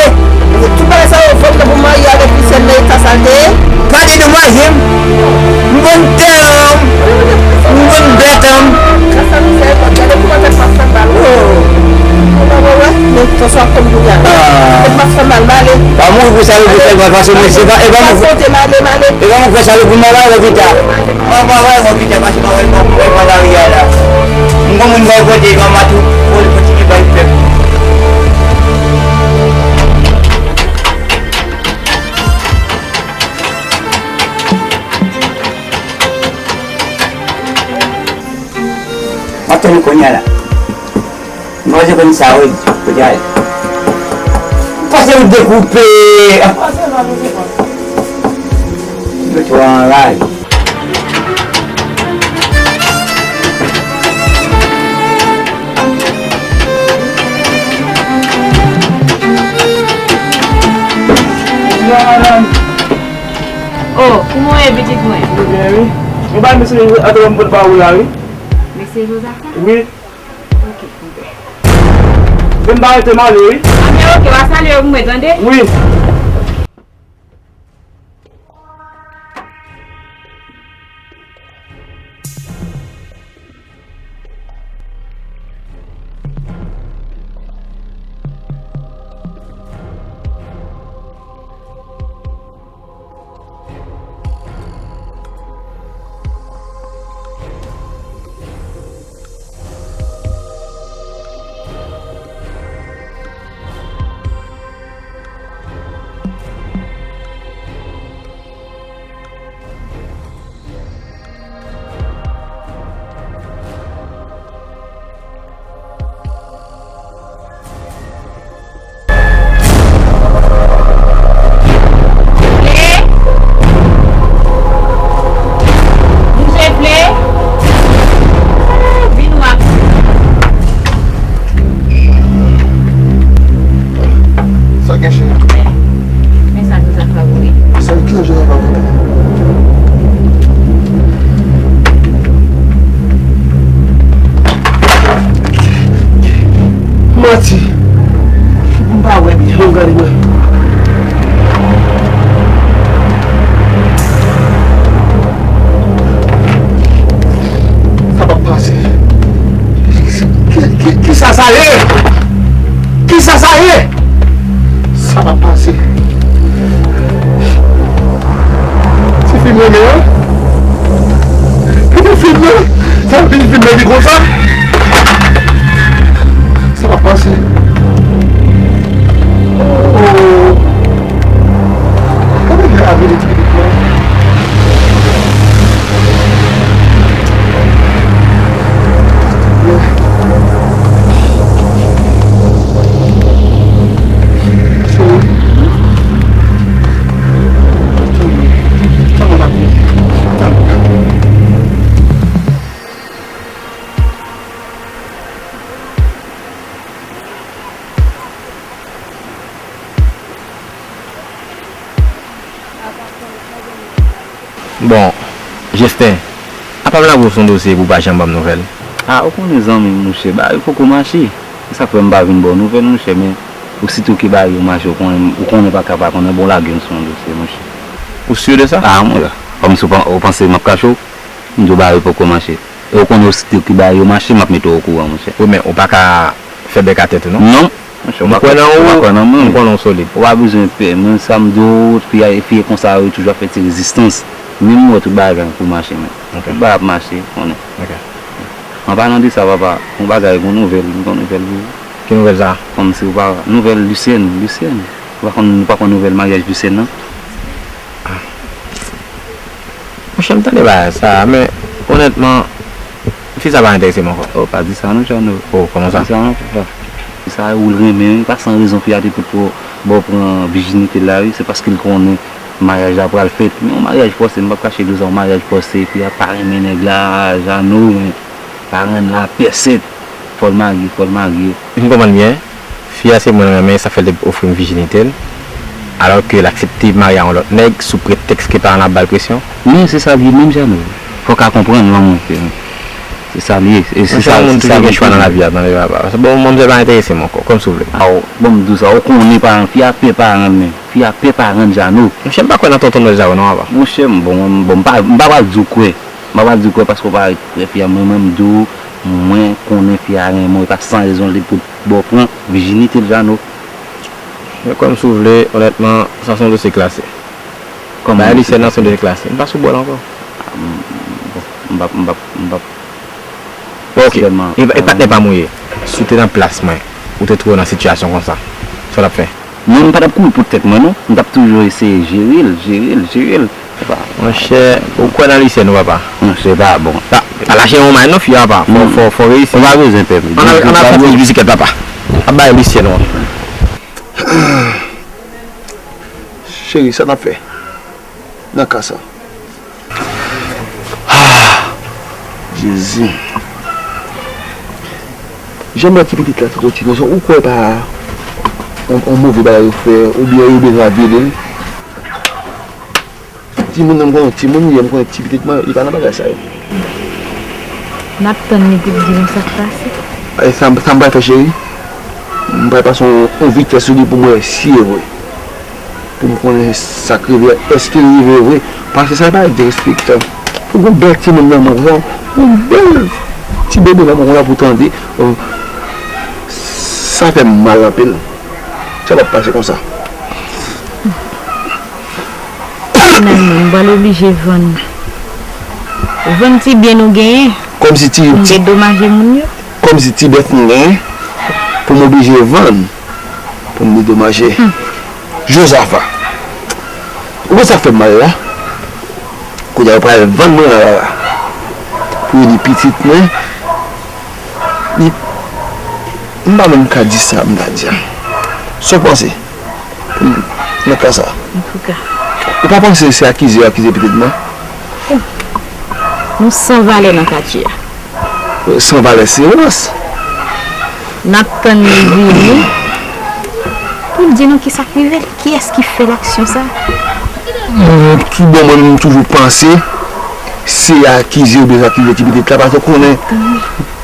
Tout bagay sa yo fèt pou marye avèk Lisèn nan eta sa l te ye. Pa dedomaje m. M konn tè an, m konn bèt an. Gras a Misye, gade kouman tèt m ap fè mal. Oh. Ou pa wè, men tansyon ap fè m kounye a. Ah. Tèt m ap fè mal, m ale. Pa mouri pou sa yo pou fè mal, paske mwen se pa, e pa mwen. Sante, m ale, m ale. E pa mwen fè sa yo pou m al lopita. Mwen pa wè lopita, paske mwen wè mwen pa lari a la. M gon moun bay kote, mama tou, pou l kontinye bay pèp. Kounye a la. Mwen se konn sa, wi. Kote al? Pase ou dekoupe. Yo twò anraje. Yo, madanm. Oh, kouman w ye, pitit mwen? Mwen byen, wi. Mwen ba mesye Jozafan pou l ba ou la, wi. Mesye Jozafan? Wi. Ok, ok. Vin ba rete m ale, wi. Anben, ok, w a salye yo pou mwen, tande? Wi. Vle? Misye vle? Vin w ap. Sa gen cheri? Men sa nou sa favori. Sa ki jan sa favori? Manti. M pa wè byen. Bon, gade mwen. Sa p ap pase. Ki, ki, ki, kisa sa ye? Kisa sa ye? Sa p ap pase. Ti fi m renmen an. Ki pou filme? Sa vin filme li konsa? Sa p ap pase. Oh. Gade lè a vini trè vit la. Bon, Jesten, apa m lage w sou yon dosye epi w pa janm ban m nouvèl? Ah, ou konnen zanmi m, monchè, bagay yo poko mache. Se sa k fè m pa vin ba w nouvèl, monchè, men osito ke bagay yo mache, ou konnen, ou konnen pa ka pa konnen, bon, lage m sou yon dosye, monchè. Ou si de sa? Ah, monchè, kòmsi w pa, ou panse m ap kache w? M di w bagay yo poko mache. E ou konnen osito ke bagay yo mache, m ap mete w okouran, monchè. Wi, men ou pa ka fè bèk atè tou, non? Non, monchè, ou pa kwè nan ou, ou pa kwè nan mwen. M konnen w solid. Ou pa bezwen pè, men sa m di w, fi a, fi e konsa, yo toujou ap fè ti rezistans. Men m wè tout bagay pou mache, men. Ok. Tout bagay ap mache, ou konnen. Ok. An palan de sa, papa, yon bagay, yon nouvèl, yon nouvèl pou ou. Ki nouvèl sa? Kòmsi ou pa, nouvèl Lucienne, Lucienne. Ou pa konn, ou pa konn nouvèl maryaj Lucienne, non? Ah. Monchè, m tande bagay sa, men, onètman, fi sa pa enterese m ankò. Oh, pa di sa non, Jano. Oh, kòman sa? Pa di sa non, papa. Fi sa, ou l renmen, wi, pa san rezon fi a te pot pou ba w pran vijinite l la, wi, se paske l konnen maryaj la pral fèt. Men yon maryaj fòse, m p ap kache di w sa, yon maryaj fòse, fi a pa renmen nèg la, Jano, men paran l la pèsèt. Fò l marye, fò l marye. M konprann byen. Fi a se mwen l renmen, sa fè l te ofri m vijinite l, alò ke l aksepte marye a yon lòt nèg sou pretèks ke paran l ap ba l presyon. Men se sa l ye menm, Jano. Fò w ka konprann lanmou ke se sa l ye. E se sa, se sa l ye. Monchè, yon moun toujou gen chwa nan lavi a, tande papa. Bon, manmzèl pa enterese m ankò, kòmsi w vle. Aw, bon, m di w sa, ou konnen paran, fi a pè paran l, men fi a pè paran l, Jano. Monchè, m pa kwè nan tonton Nwèl sa yo non, papa. Monchè, m, bon, m, bon, m pa, m pa pral di w kwè. M pa pral di w kwè paske w pa ret prè fi a, men mwen, m di w, mwen konnen fi a renmen w, e pa san rezon l te pot ba w pran vijinite l, Jano. Men kòmsi w vle, onètman, sa se yon dosye klase. Kòman? Bagay Lucienne nan se yon dosye klase. M pa sou bò l ankò. Ah, m, bon, m p ap, m p ap, m p ap. Bon, ok. E, e patnè pa m ou ye. Si w te nan plas mwen, ou te twouve w nan sitiyasyon konsa, sa w t ap fè? Mwen, m pa t ap kouri pou tèt mwen, non. M t ap toujou eseye jere l, jere l, jere l. Epa. Monchè, ou kwè nan Lucienne, ou papa? Monchè, pa bon. Pa, Pa lache yon may non, fi a pa. Fò, fò, fò reyisi. Ou pa bezwen pè. Ann al, ann al fè ti bisiklèt papa. Ap bay Lisyèn wan. Cheri, sa n ap fè nan ka sa? Ah, Jezi. Jan m wè ti pitit la t ap retire, ou kwè pa yon, yon move bagay yo fè, oubyen yo bezwen ap vyole l? Timoun nan, m konnen timoun li ye, m konnen ti pitit mwen, li pa nan bagay sa yo. N ap tann li pou l di nou sa k pase. E sa, sa m pral fè, cheri? M pral pase yon, yon vitès sou li pou m wè si e vre. Pou m konnen sa k rive, èske l rive vre. Paske sa pa derespektan. Pou gon bèl timoun nan men w konsa, yon bèl ti bebe nan men w konsa pou tande, oh, sa fè m mal anpil. Sa p ap pase konsa. Finalman, m pral oblije vann. Vann ti byen nou genyen. Kòmsi ti, pou m ti dedomaje moun yo. Kòmsi ti bèf m genyen, pou m oblije vann, pou m dedomaje. Jozafa, ou wè sa k fè m mal la? Kounye a yo pral vann mwen la, la, la. Pou yo di pitit mwen, li, m pa menm ka di sa m ta di a. Sa w panse? Nan ka sa. Antouka. Ou pa panse se akize yo akize pitit mwen? Nou san valè nan katye a. San valè se rans. N ap tann li vini pou l di nou kisa k rive l, kiyès ki fè l aksyon sa. Mwen, toubon, mwen menm, m toujou panse se akize oubyen akize ti pitit la, paske w konnen,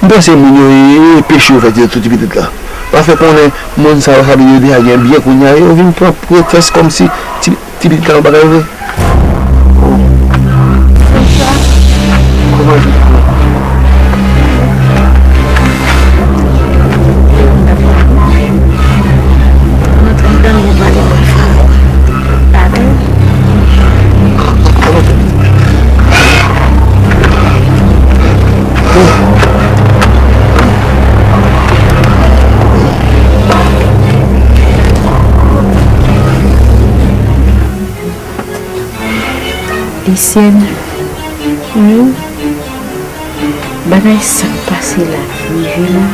m panse moun yo, e, e peche yo fè sou ti pitit la. Paske konnen moun sa yo, sa vle di yo deja gen byen, kounye a yo vin pran pretès kòmsi ti, ti pitit la yon bagay vre. Lisyèn, wi, bagay sa k pase la rive la,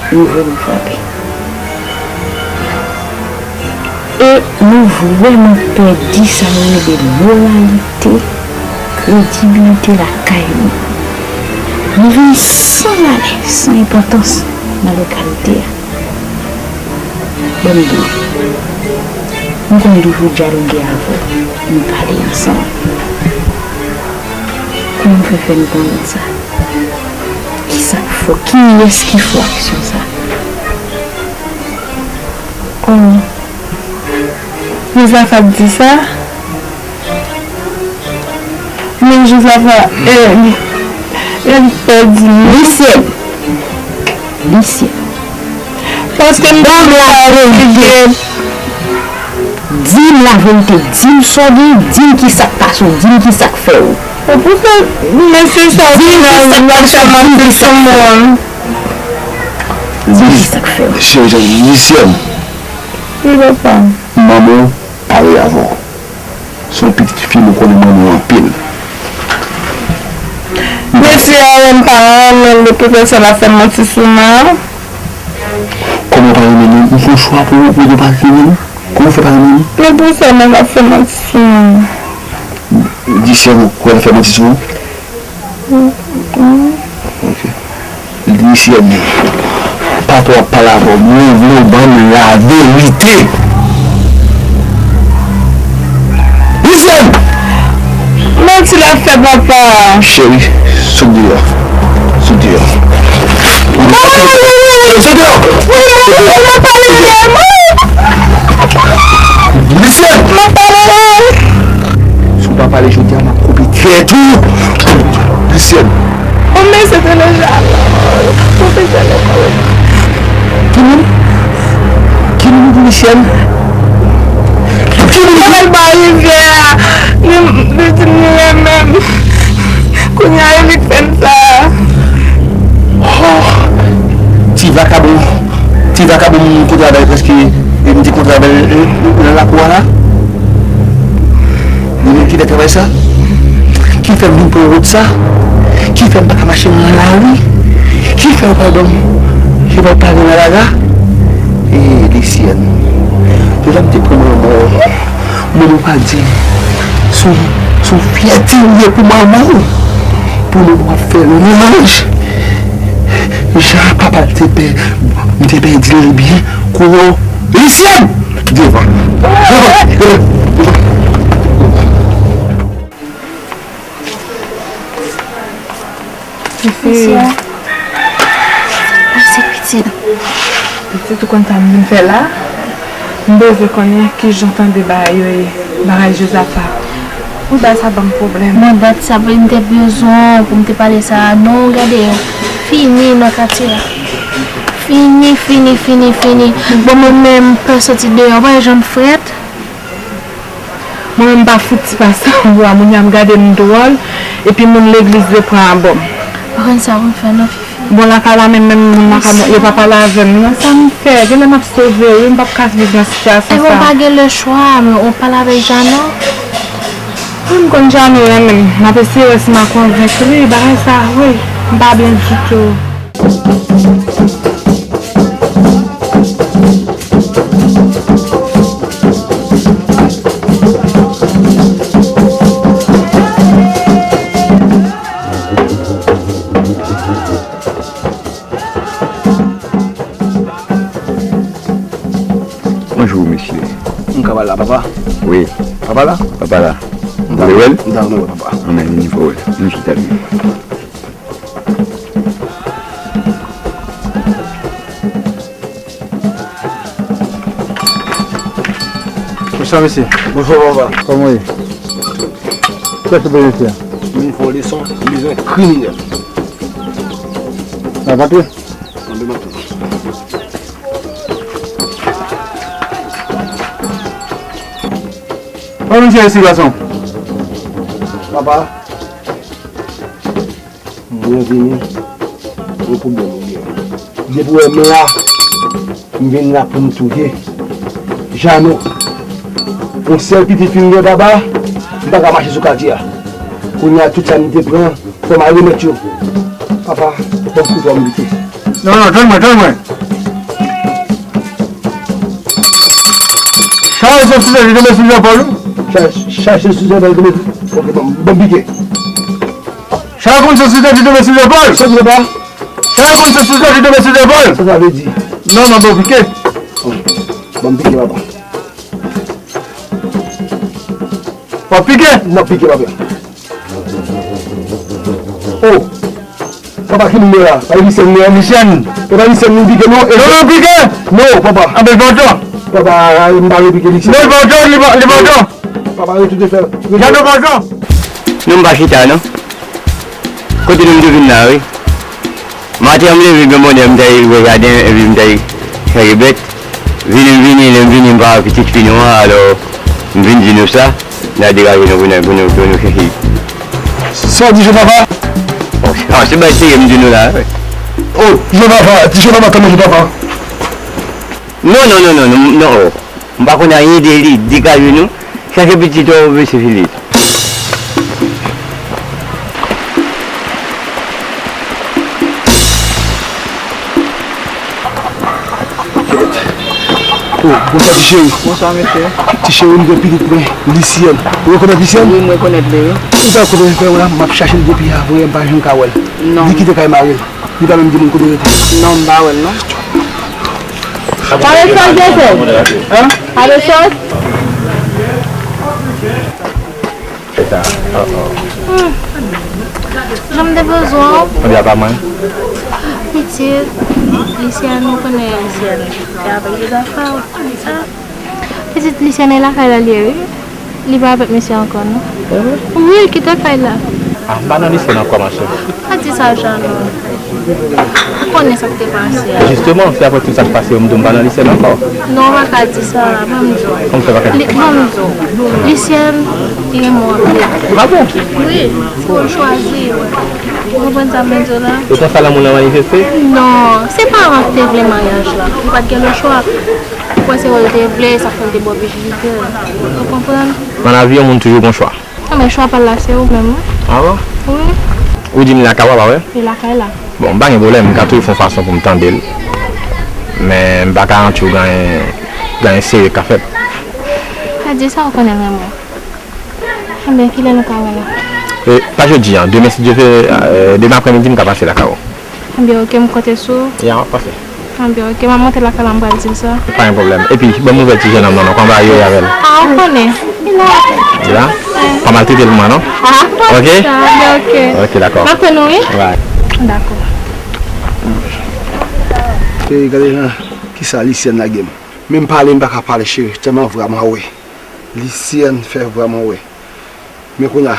nou vrèman frape. E nou vrèman pèdi sa yo rele moralite, kredibilite lakay nou. Nou vin san valè, san enpòtans nan lokalite a. Ban m di w, m konn toujou dyaloge avè w, nou pale ansanm. Kòman w fè fè n konnen sa? Kisa k fè w? Kiyès ki fè w aksyon sa? Oh. Jozafa t di sa? Men Jozafa, e, e, li pèdi m. Lisyèn. Lisyèn. Paske m... Ban m laverite. Di m laverite. Di m sa w gen. Di m kisa k pase w. Di m kisa k fè w. Ou pou fè mesye sa w... Di m kisa k pase w. Di m kisa k fè w. Cheri, cheri, Lisyèn. Wi, papa. Manman w pale avè w. Se yon pitit fi, mwen konnen manman w anpil. Mesye a, m pa renmen l, depi pèsòn ap fè manti sou mwen. Kòman w pa renmen li? Ou fè yon chwa pou, pou ou pa renmen li? Kòman w fè pa renmen li? Men pou sa, mwen ap fè manti sou mwen. Di sè w kwè l ap fè manti sou ou? Ok. Lisyèn, patwon ap pale avè w. Mwen vle w ban m laverite. Lisyèn! Manti l ap fè, papa. Cheri, sot deyò. Sot deyò. Sot deyò. Lisyèn! Si w pa pale jodi a, m ap koupe tèt ou. Lisyèn. Yon mesye te nan jalouzi. Pwofesè lekòl. Ki moun? Ki moun pou Lisyèn? Ki moun? Mwen al ba rivyè a. Li, li di m li renmen m. Kounye a, e li k fè m sa. Oh! Ti vakabon. Ti vakabon m kontre avè l prèske, e m te kontre avè l, e, nan lakou a la. Li menm ki fè travay sa? Ki Ki fè m vin pran wout sa? Ki fè m pa ka mache nan lari? Ki fè w pa ban m, ki fè w pa gen lalaga? E Lisyèn, deja m te pran manman w, manman w pa di m, se yon, se yon fyète w ye pou manman w, pou nou w ap fè lwanj. Jan papa l te pè, m te pèdi l byen, kounye a, Lisyèn! Devan. Devan. Devan. Mesye. Mesye. Mèsi, pitit. Pitit, ou konn sa m vin fè la? M bezwen konnen kijan w tande bagay yo ye, bagay Jozafa. Wi, bagay sa ban m pwoblèm. Bon, dat sa, m te bezwen w pou m te pale sa a. Non, gade, fini nan katye a. Fini, fini, fini, fini. Bon, mwen menm, m pè soti deyò, w pa wè jan m frèt? Mwen menm m pa fout ti pa sa, m wè moun y ap gade m dwòl, epi moun legliz yo pran abò m. Pa konn sa pou m fè non, Fifi. Bon, lakay la menm, menm moun lakay mwen, yo pa pale avè m non. Sa m fè? Genlè m ap sove wi, m p ap ka viv nan sitiyasyon sa. Ebyen, w pa gen lechwa, men w pale avèk Jano. Wi, m konn Jano renmen m. M ap eseye wè si m a konvenk li, bagay sa, wi, m pa byen ditou. Bonjou, mesye. M ka pale la, papa? Wi. Papa la? Papa la. Ou vle wè l? M ta renmen wè papa. Ann al vini pou w wè l. Vin chita byen. Bonswa, mesye. Bonswa, papa. Kòman w ye? Kiyès ou bezwen isit la? M vin fè yon leson, m bezwen kriminèl. N ap antre? Antre, m antre. Kòman misye resi, gason? Papa, mwen vini, yon pwoblèm ou gen. Depi w wè m la, m vin la pou m touye Jano. Yon sèl pitit fi m gen, papa, m pa ka mache sou katye a. Kounye a, tout sa m te pran, fò m al remèt yo. Papa, ban m kouto a m bite. Non, non, tann mwen, tann mwen. Chaje sou tèt li tonbe sou zepòl ou. Chaje, chaje sou tèt li tonbe. Ok, ban m, ban m pike. Chaje konn sou tèt li tonbe sou zepòl. Sa di papa? Chaje konn sou tèt li tonbe sou zepòl. Sa sa vle di? Non, non, ban m pike. Ban m pike, papa. W ap pike? M ap pike, papa. Oh! Papa, ki moun la? Pa Lisyèn, non? Lisyèn. E pa Lisyèn nou pike, non? E non, non, pike! Non, papa. Anben, pòtò. Papa, m pa vle pike Lisyèn. Non, pòtò, li pòtò. Papa, rete de fè. Gade pòtò. Non, m pa chita, non. Kote nou m te vin la, wi. Maten an, m leve byen bonè, m t al wè jaden, epi m t al chanje bèt. Vini, m vini, lè m vini, m pa wè pitit fi nou an, alò, m vin di nou sa, n a degaje nou pou nou, pou nou, pou nou chèche li. Sa w di, Jozapa? Oh, se, ah, se bagay serye m di nou la, wi. Oh, Jozapa, di Jozapa, kòman Jozapa? Non, non, non, non, non, non, oh. M pa konn anyen de li, degaje nou. Chache pitit ou, mesye Filip. Oh, bonswa, ti cheri. Bonswa, mesye. Ti cheri, m gen pitit mwen, Lisyèn. Ou rekonèt Lisyèn? Wi, m rekonèt li, wi. Ou ta konnen fè w la, m ap chache l depi avan yè, m pa janm ka wè l. Non. Li kite kay mari l. Li pa menm gen moun kote rete. Non, m pa wè l, non. Pare sòs, Joseph. Hein? Pare sòs. Jan m te bezwen w. Konbyen pa mwen? Pitit, Lisyèn, nou konnen Lisyèn. Se avèk Jozapa, ou konn sa. Pitit, Lisyèn e lakay la li ye, wi. Li pa avèk misye ankò, non. Wi, l kite kay la. Ah, m pa nan Lisyèn ankò, ma chère. Pa di sa, Jeannot. Ou konnen sa k te pase a. Jisteman, se apre tout sa k pase yo, m di w m pa nan Lisyèn ankò. Non, ou pa ka di sa, ban m di w. Kòman fè pa ka di? Li, ban m di w. Lisyèn, li renmen w anpil. Ah bon? Wi, se ou l chwazi, wi. Ou konprann sa m vle di w la? E konsa lanmou lan manifeste? Non, se paran k te vle maryaj la. Li pa t gen lòt chwa. Ou kwè se wè l te vle, sa fè l te ba w vijinite l. Ou konprann? Nan lavi, yon moun toujou gon chwa. Men chwa pa l la, se ou menm, wi. Ah bon? Wi. Ou di m li lakay ou, pa vre? Li lakay la. Bon, m pa gen pwoblèm, m ka toujou fè yon fason pou m tande l. Men m pa ka antre ganyen, ganyen serye k ka fèt. Sa di sa ou konnen l renmen w. Enben, kilè nou ka wè la? E, pa jodi a, demen, si Dye vle, e, demen aprèmidi, m ka pase lakay ou. Enben, oke, m konte sou ou. Ya, m ap pase. Enben, oke, m ap monte lakay la, m pral di l sa. Pa gen pwoblèm. Epi, ban m nouvèl ti jennonm nan, non, kòman bagay yo ye avè l? Ah, ou konnen. Li la. Li la? Wi. Pa maltrete l pou mwen, non? Ah, pa di sa, enben, oke. Oke, dakò. M ap tann ou, wi. Right. Dakò. E, gade jan, kisa Lisyèn lage m. Menm pale, m pa ka pale, cheri, tèlman vrèman wè. Lisyèn fè vrèman wè. Men kounye a,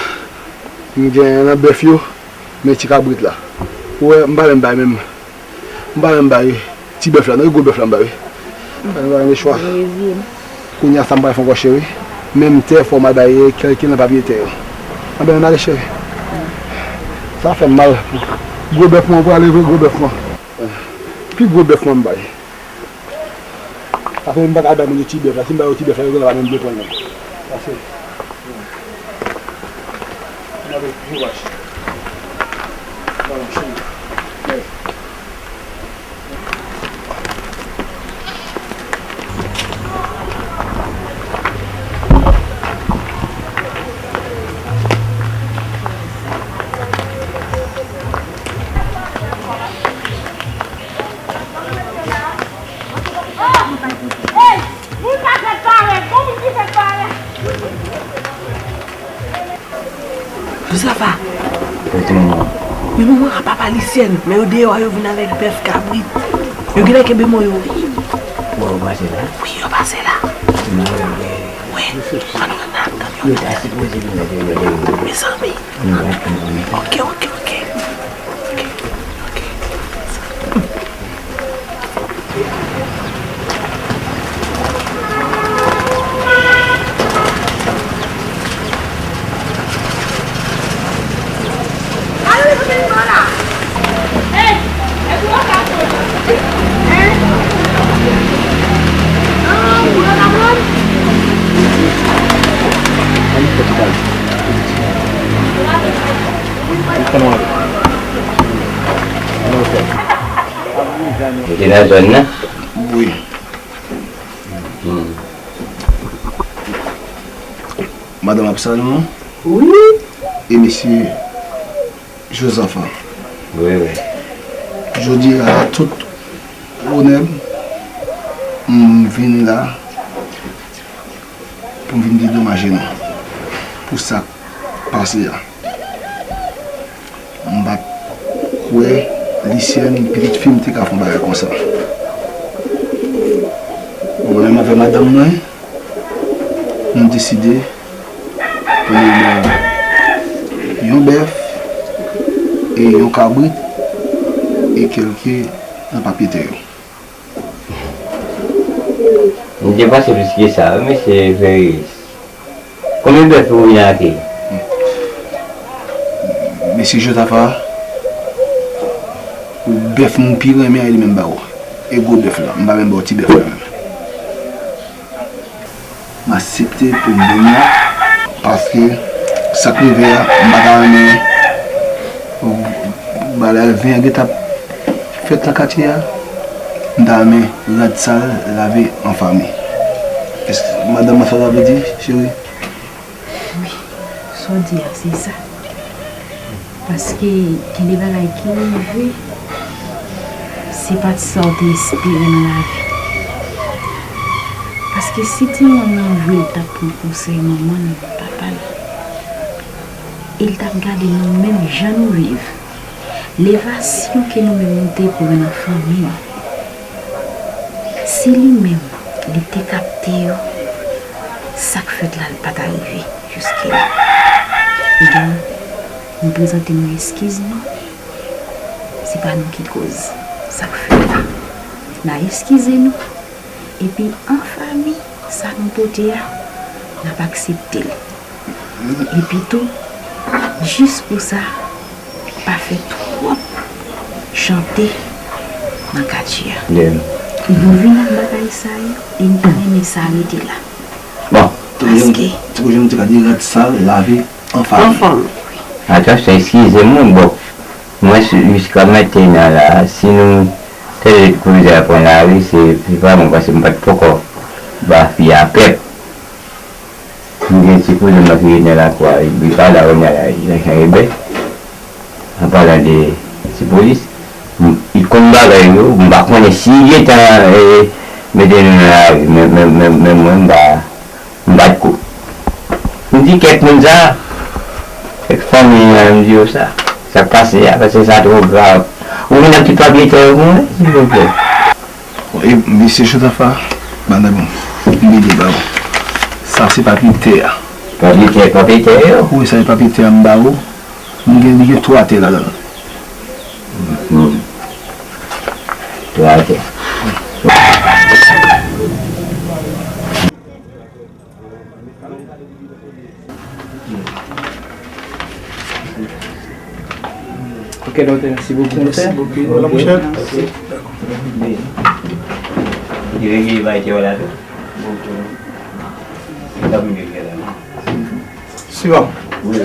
m gen nan bèf yo, men ti kabrit la. Ou wè, m pa menm bay menm. M pa menm bay ti bèf la, non, e gwo bèf la m bay, wi. M pa menm bay, men chwa. Kounye a, sa m pral fè ankò, cheri? Menm tè, fò m al bay kèlke nan papye tè yo. Anben, ann ale, cheri. Sa fè m mal. Gwo bèf mwen, ou prale vre, gwo bèf mwen. Pi gwo bèf mwen m bay. Sa fè m pa ka bay moun yo ti bèf la. Si m ba yo ti bèf la, yo genlè pa menm vle pran l menm. Pase. M ap jwe wach. Balon cheri. Lève. Hey! Moun pa fèt parèt, gon moun ki fèt parèt. Jozafa. Kote manman? Men manman a papa Lisyèn, men yo deyò a, yo vin avèk bèf, kabrit. Yo genlè kenbe mò yo, wi. Bon, yo pase la? Wi, yo pase la. Wi, ann nou ann nan kamyon. Yo ta sipoze vin la deyò, deyò. Mezanmi. Ann nou ann, ann nou ann. Oke, oke, oke. Oke, oke. Ou te nan zòn nan? Wi. Hmm. Madanm ap salye w. Wi. E mesye Jozafa. Wi, wi. Jodi a, tout onè m, m vini la pou m vin dedomaje nou pou sa k pase a. M pa t kwè Lisyèn, pitit fi m, te ka fè yon bagay konsa. Mwen menm avèk madanm mwen, nou deside pou nou ba yon bèf e yon kabrit e kèlke nan papye tè yo. M te panse plis ke sa, wi, mesye Veris. Konbyen bèf ou vin ate? Mesye Jozafa, bèf m pi renmen an, e li menm ba ou. E gwo bèf la, m pa menm ba ou ti bèf la menm. M aksepte pou m vin la, paske sa k rive a, m pa ta renmen bagay ven an gentan ap fèt nan katye a. M ta renmen rad sal lave an fanmi. Èske madanm mwen sa w ta vle di, cheri? Wi, sa w di a, se sa. Paske gen de bagay ki rive, se pa t sa w te espere nan lavi. Paske si timoun nan vre l t ap pran konsèy manman l, papa l, e l t ap gade nou menm jan nou viv, levasyon ke nou menm nou te pran nan fanmi nou, si li menm li te kapte yo, sa k fèt la, l pa ta rive jiske la. Ebyen, nou prezante nou eskiz nou. Se pa nou ki koz sa k fèt la. N a eskize nou. Epi an fanmi, sa nou pote a, n ap aksepte l. Epi tou, jis pou sa, pa fè twòp chante nan katye a. Nou vin ak bagay sa yo, e n ta renmen sa rete la. Bon, tankou jan nou te ka di, rad sal lave Anfan. Anfan. Atansyon, eskize m, wi, bon, mwen, si, jiska mentnan la, si nou, tèl koze a pran lari, se, se pa bon, paske m pa t poko ba fi a pèp. M gen ti kouzen m nan ki rete nan lakou a, li pa la kounye a la, li nan Jan Ebè. An palan de ti polis, m, li konn bagay yo, m pa konnen si li gentan, eh, mete nou nan lari, men, men, men, men mwen, m pa, m pa t ko. M di kèk moun sa, kèk fanmi an, m di yo sa, sa k pase a, paske sa twò grav. Ou vin ak tout papye tè yo pou mwen, silvouplè. E, mesye Jozafa, madanm, m vini ba ou. Sa se papye tè a. Papye tè, papye tè yo? Wi, sa se papye tè a m ba ou. M gen, li gen twa tè ladan l. Mhm. Twa tè. Ok, doktè, mèsi bokou. Mèsi bokou. Ok. La pwochèn. Ok. Li regle bagay te wè la tou. Li t ap regle la. Sivan. Wi.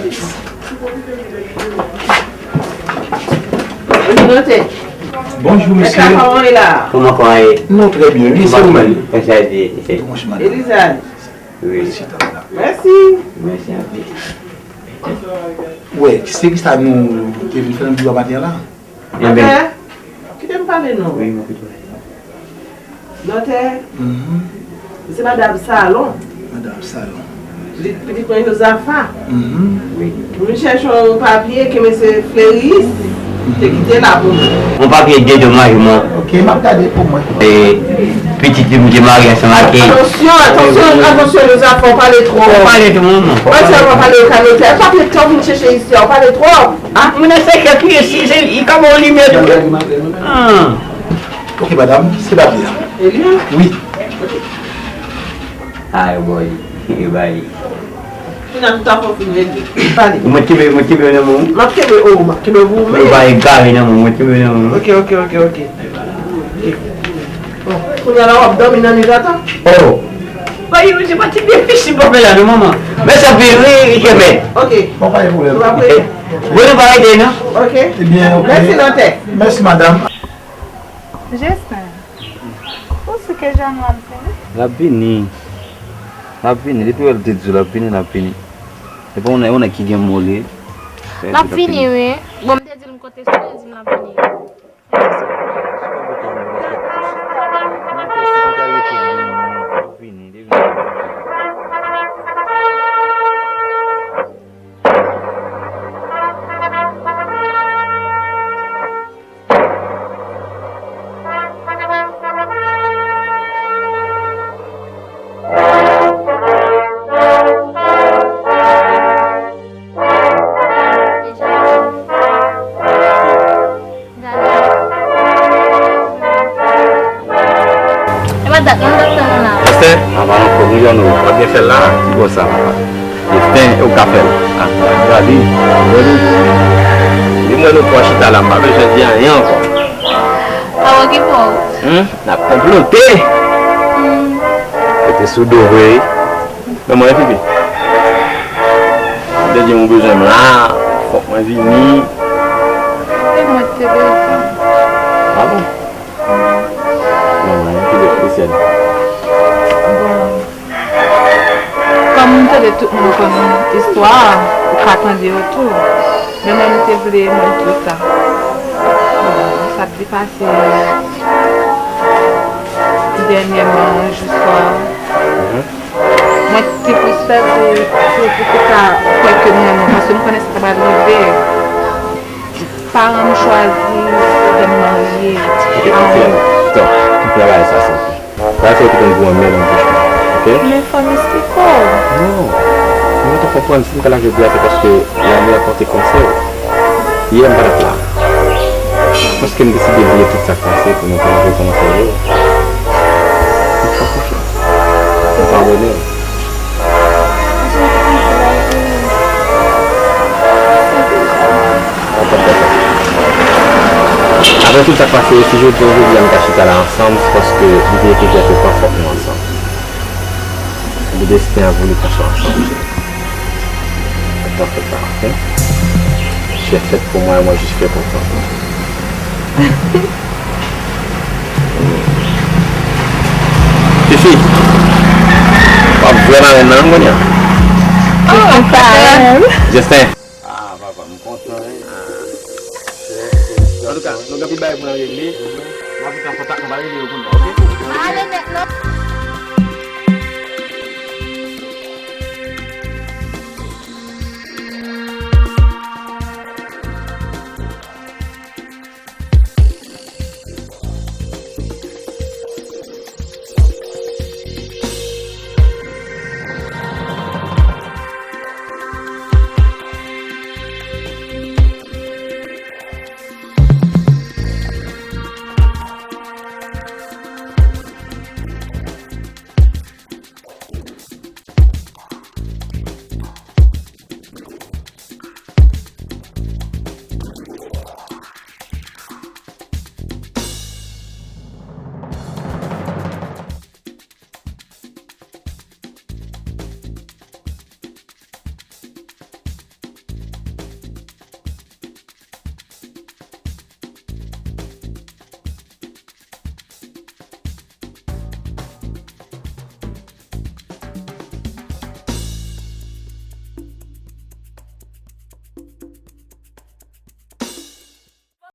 Bonjou, mesye. Kòman w ye la? Kòman, kòman w ye? Nou trè byen, wi, se ou menm? Elizad. Wi. Mèsi. Mèsi anpil. Wè, se kisa nou te vin fè nan biwo a maten an la? Enben. Doktè, kite m pale non. Wi, mwen kite w pale. Doktè, se madanm Salon. Madanm Salon. Li, li pran Jozafa. Wi. Pou vin chèche yon papye ke mesye Fleris te kite la pou nou. Yon papye dedomajman. Ok, m ap gade pou mwen. E pitit li pou te marye ansanm ak li. Atansyon, atansyon, atansyon, Jozafa, w pale twòp. W pale twòp, manman. Mwen sèlman pale yo ka notè. Papye k w vin chèche isi a, w pale twòp. Ah, moun nan se kèk li, si se li ka ba w limyè tou. Ah. Ok, madanm, se papye a. E li menm? Wi. Ay, boy, e bay. Kounye a tout afè w fin regle. Pale. Mwen kenbe, mwen kenbe nan men w. M ap kenbe, oh, m ap kenbe pou ou menm. Ou pa egare nan men w, mwen kenbe nan men w. Ok, ok, ok, ok. Bon, kounye a la w ap dòmi nan nwit la tou? Oh. Bay, se pa ti byen difisil pou fè la non, manman. Men sa vin ri, ri kenbe. Ok. Bon, pa gen pwoblèm. Bon, nou pa rete non. Ok. Ebyen, ok. Mèsi, doktè. Mèsi, madanm. Justin, ou si ke Jeannot ap vini? L ap vini. L ap vini. Depi wè l te di w l ap vini, l ap vini. Se pa yon nèg, yon nèg ki gen mo li. L ap vini, wi. Bon, m te di l m konte sou li, li di m l ap vini. L ap vini, li vini. E pa dat mwen t ap tann ou la. Pastè, anvan ankò, nou jwenn ou. W ap byen fè l la? Ki bò sa, papa? Justin, ou ka fè l. Ah, gade, gade. Li mwen nou pran chita la, m pa bezwen di anyen ankò. Awo ki fè w? Hmm, n ap konplote. Hmm. Rete sou do vre. Men mwen, Fifi. Ou te di m ou bezwen m la, fòk mwen vini. Se mwen ki te bezwen. Ah bon? Bon, mwen, ki espesyal. Bon. Kòm m tande tout moun konn istwa a, ou ka tande yo tou. Men mwen, m te vle mwen tou sa. Bon, sa k te pase dènyèman, jou swa. Mhm. Mwen te plis pè se, se pou te ka kwè ke m renmen, paske m konnen sa ta pral rive. Paran m chwazi fè m marye. Ok, ok, ok. Tann, tann bagay sa, silvouplè. Bagay sa yo te konn pou mwen menm, ok? Men fanmi Siko. Non. Mwen te konprann, si m ka la jodi a, se paske lanmou a pòte konsèy. Yè, m pa t ap la. Paske m deside bliye tout sa k pase pou nou ka rekòmanse yo. M fè w konfyans. M padone w. Apre tout sa k pase yo, si jodi, jodi a nou ka chita la ansanm, se paske li te ekri kèk fwa fòk nou ansanm. Le destin a voulu qu'on soit ensemble. Mwen fè sa, ok? Chè fèt pou mwen, mwen jis fè kontan. Fifi, w ap jwe marenn nan, kounye a. Oh, sa. Justin. Ah, papa, m kontan, wi. Antouka, nou gen anpil bagay pou n regle. N ap fè kontak, nou va regle yo pou nou, ok? Ale nèt, non.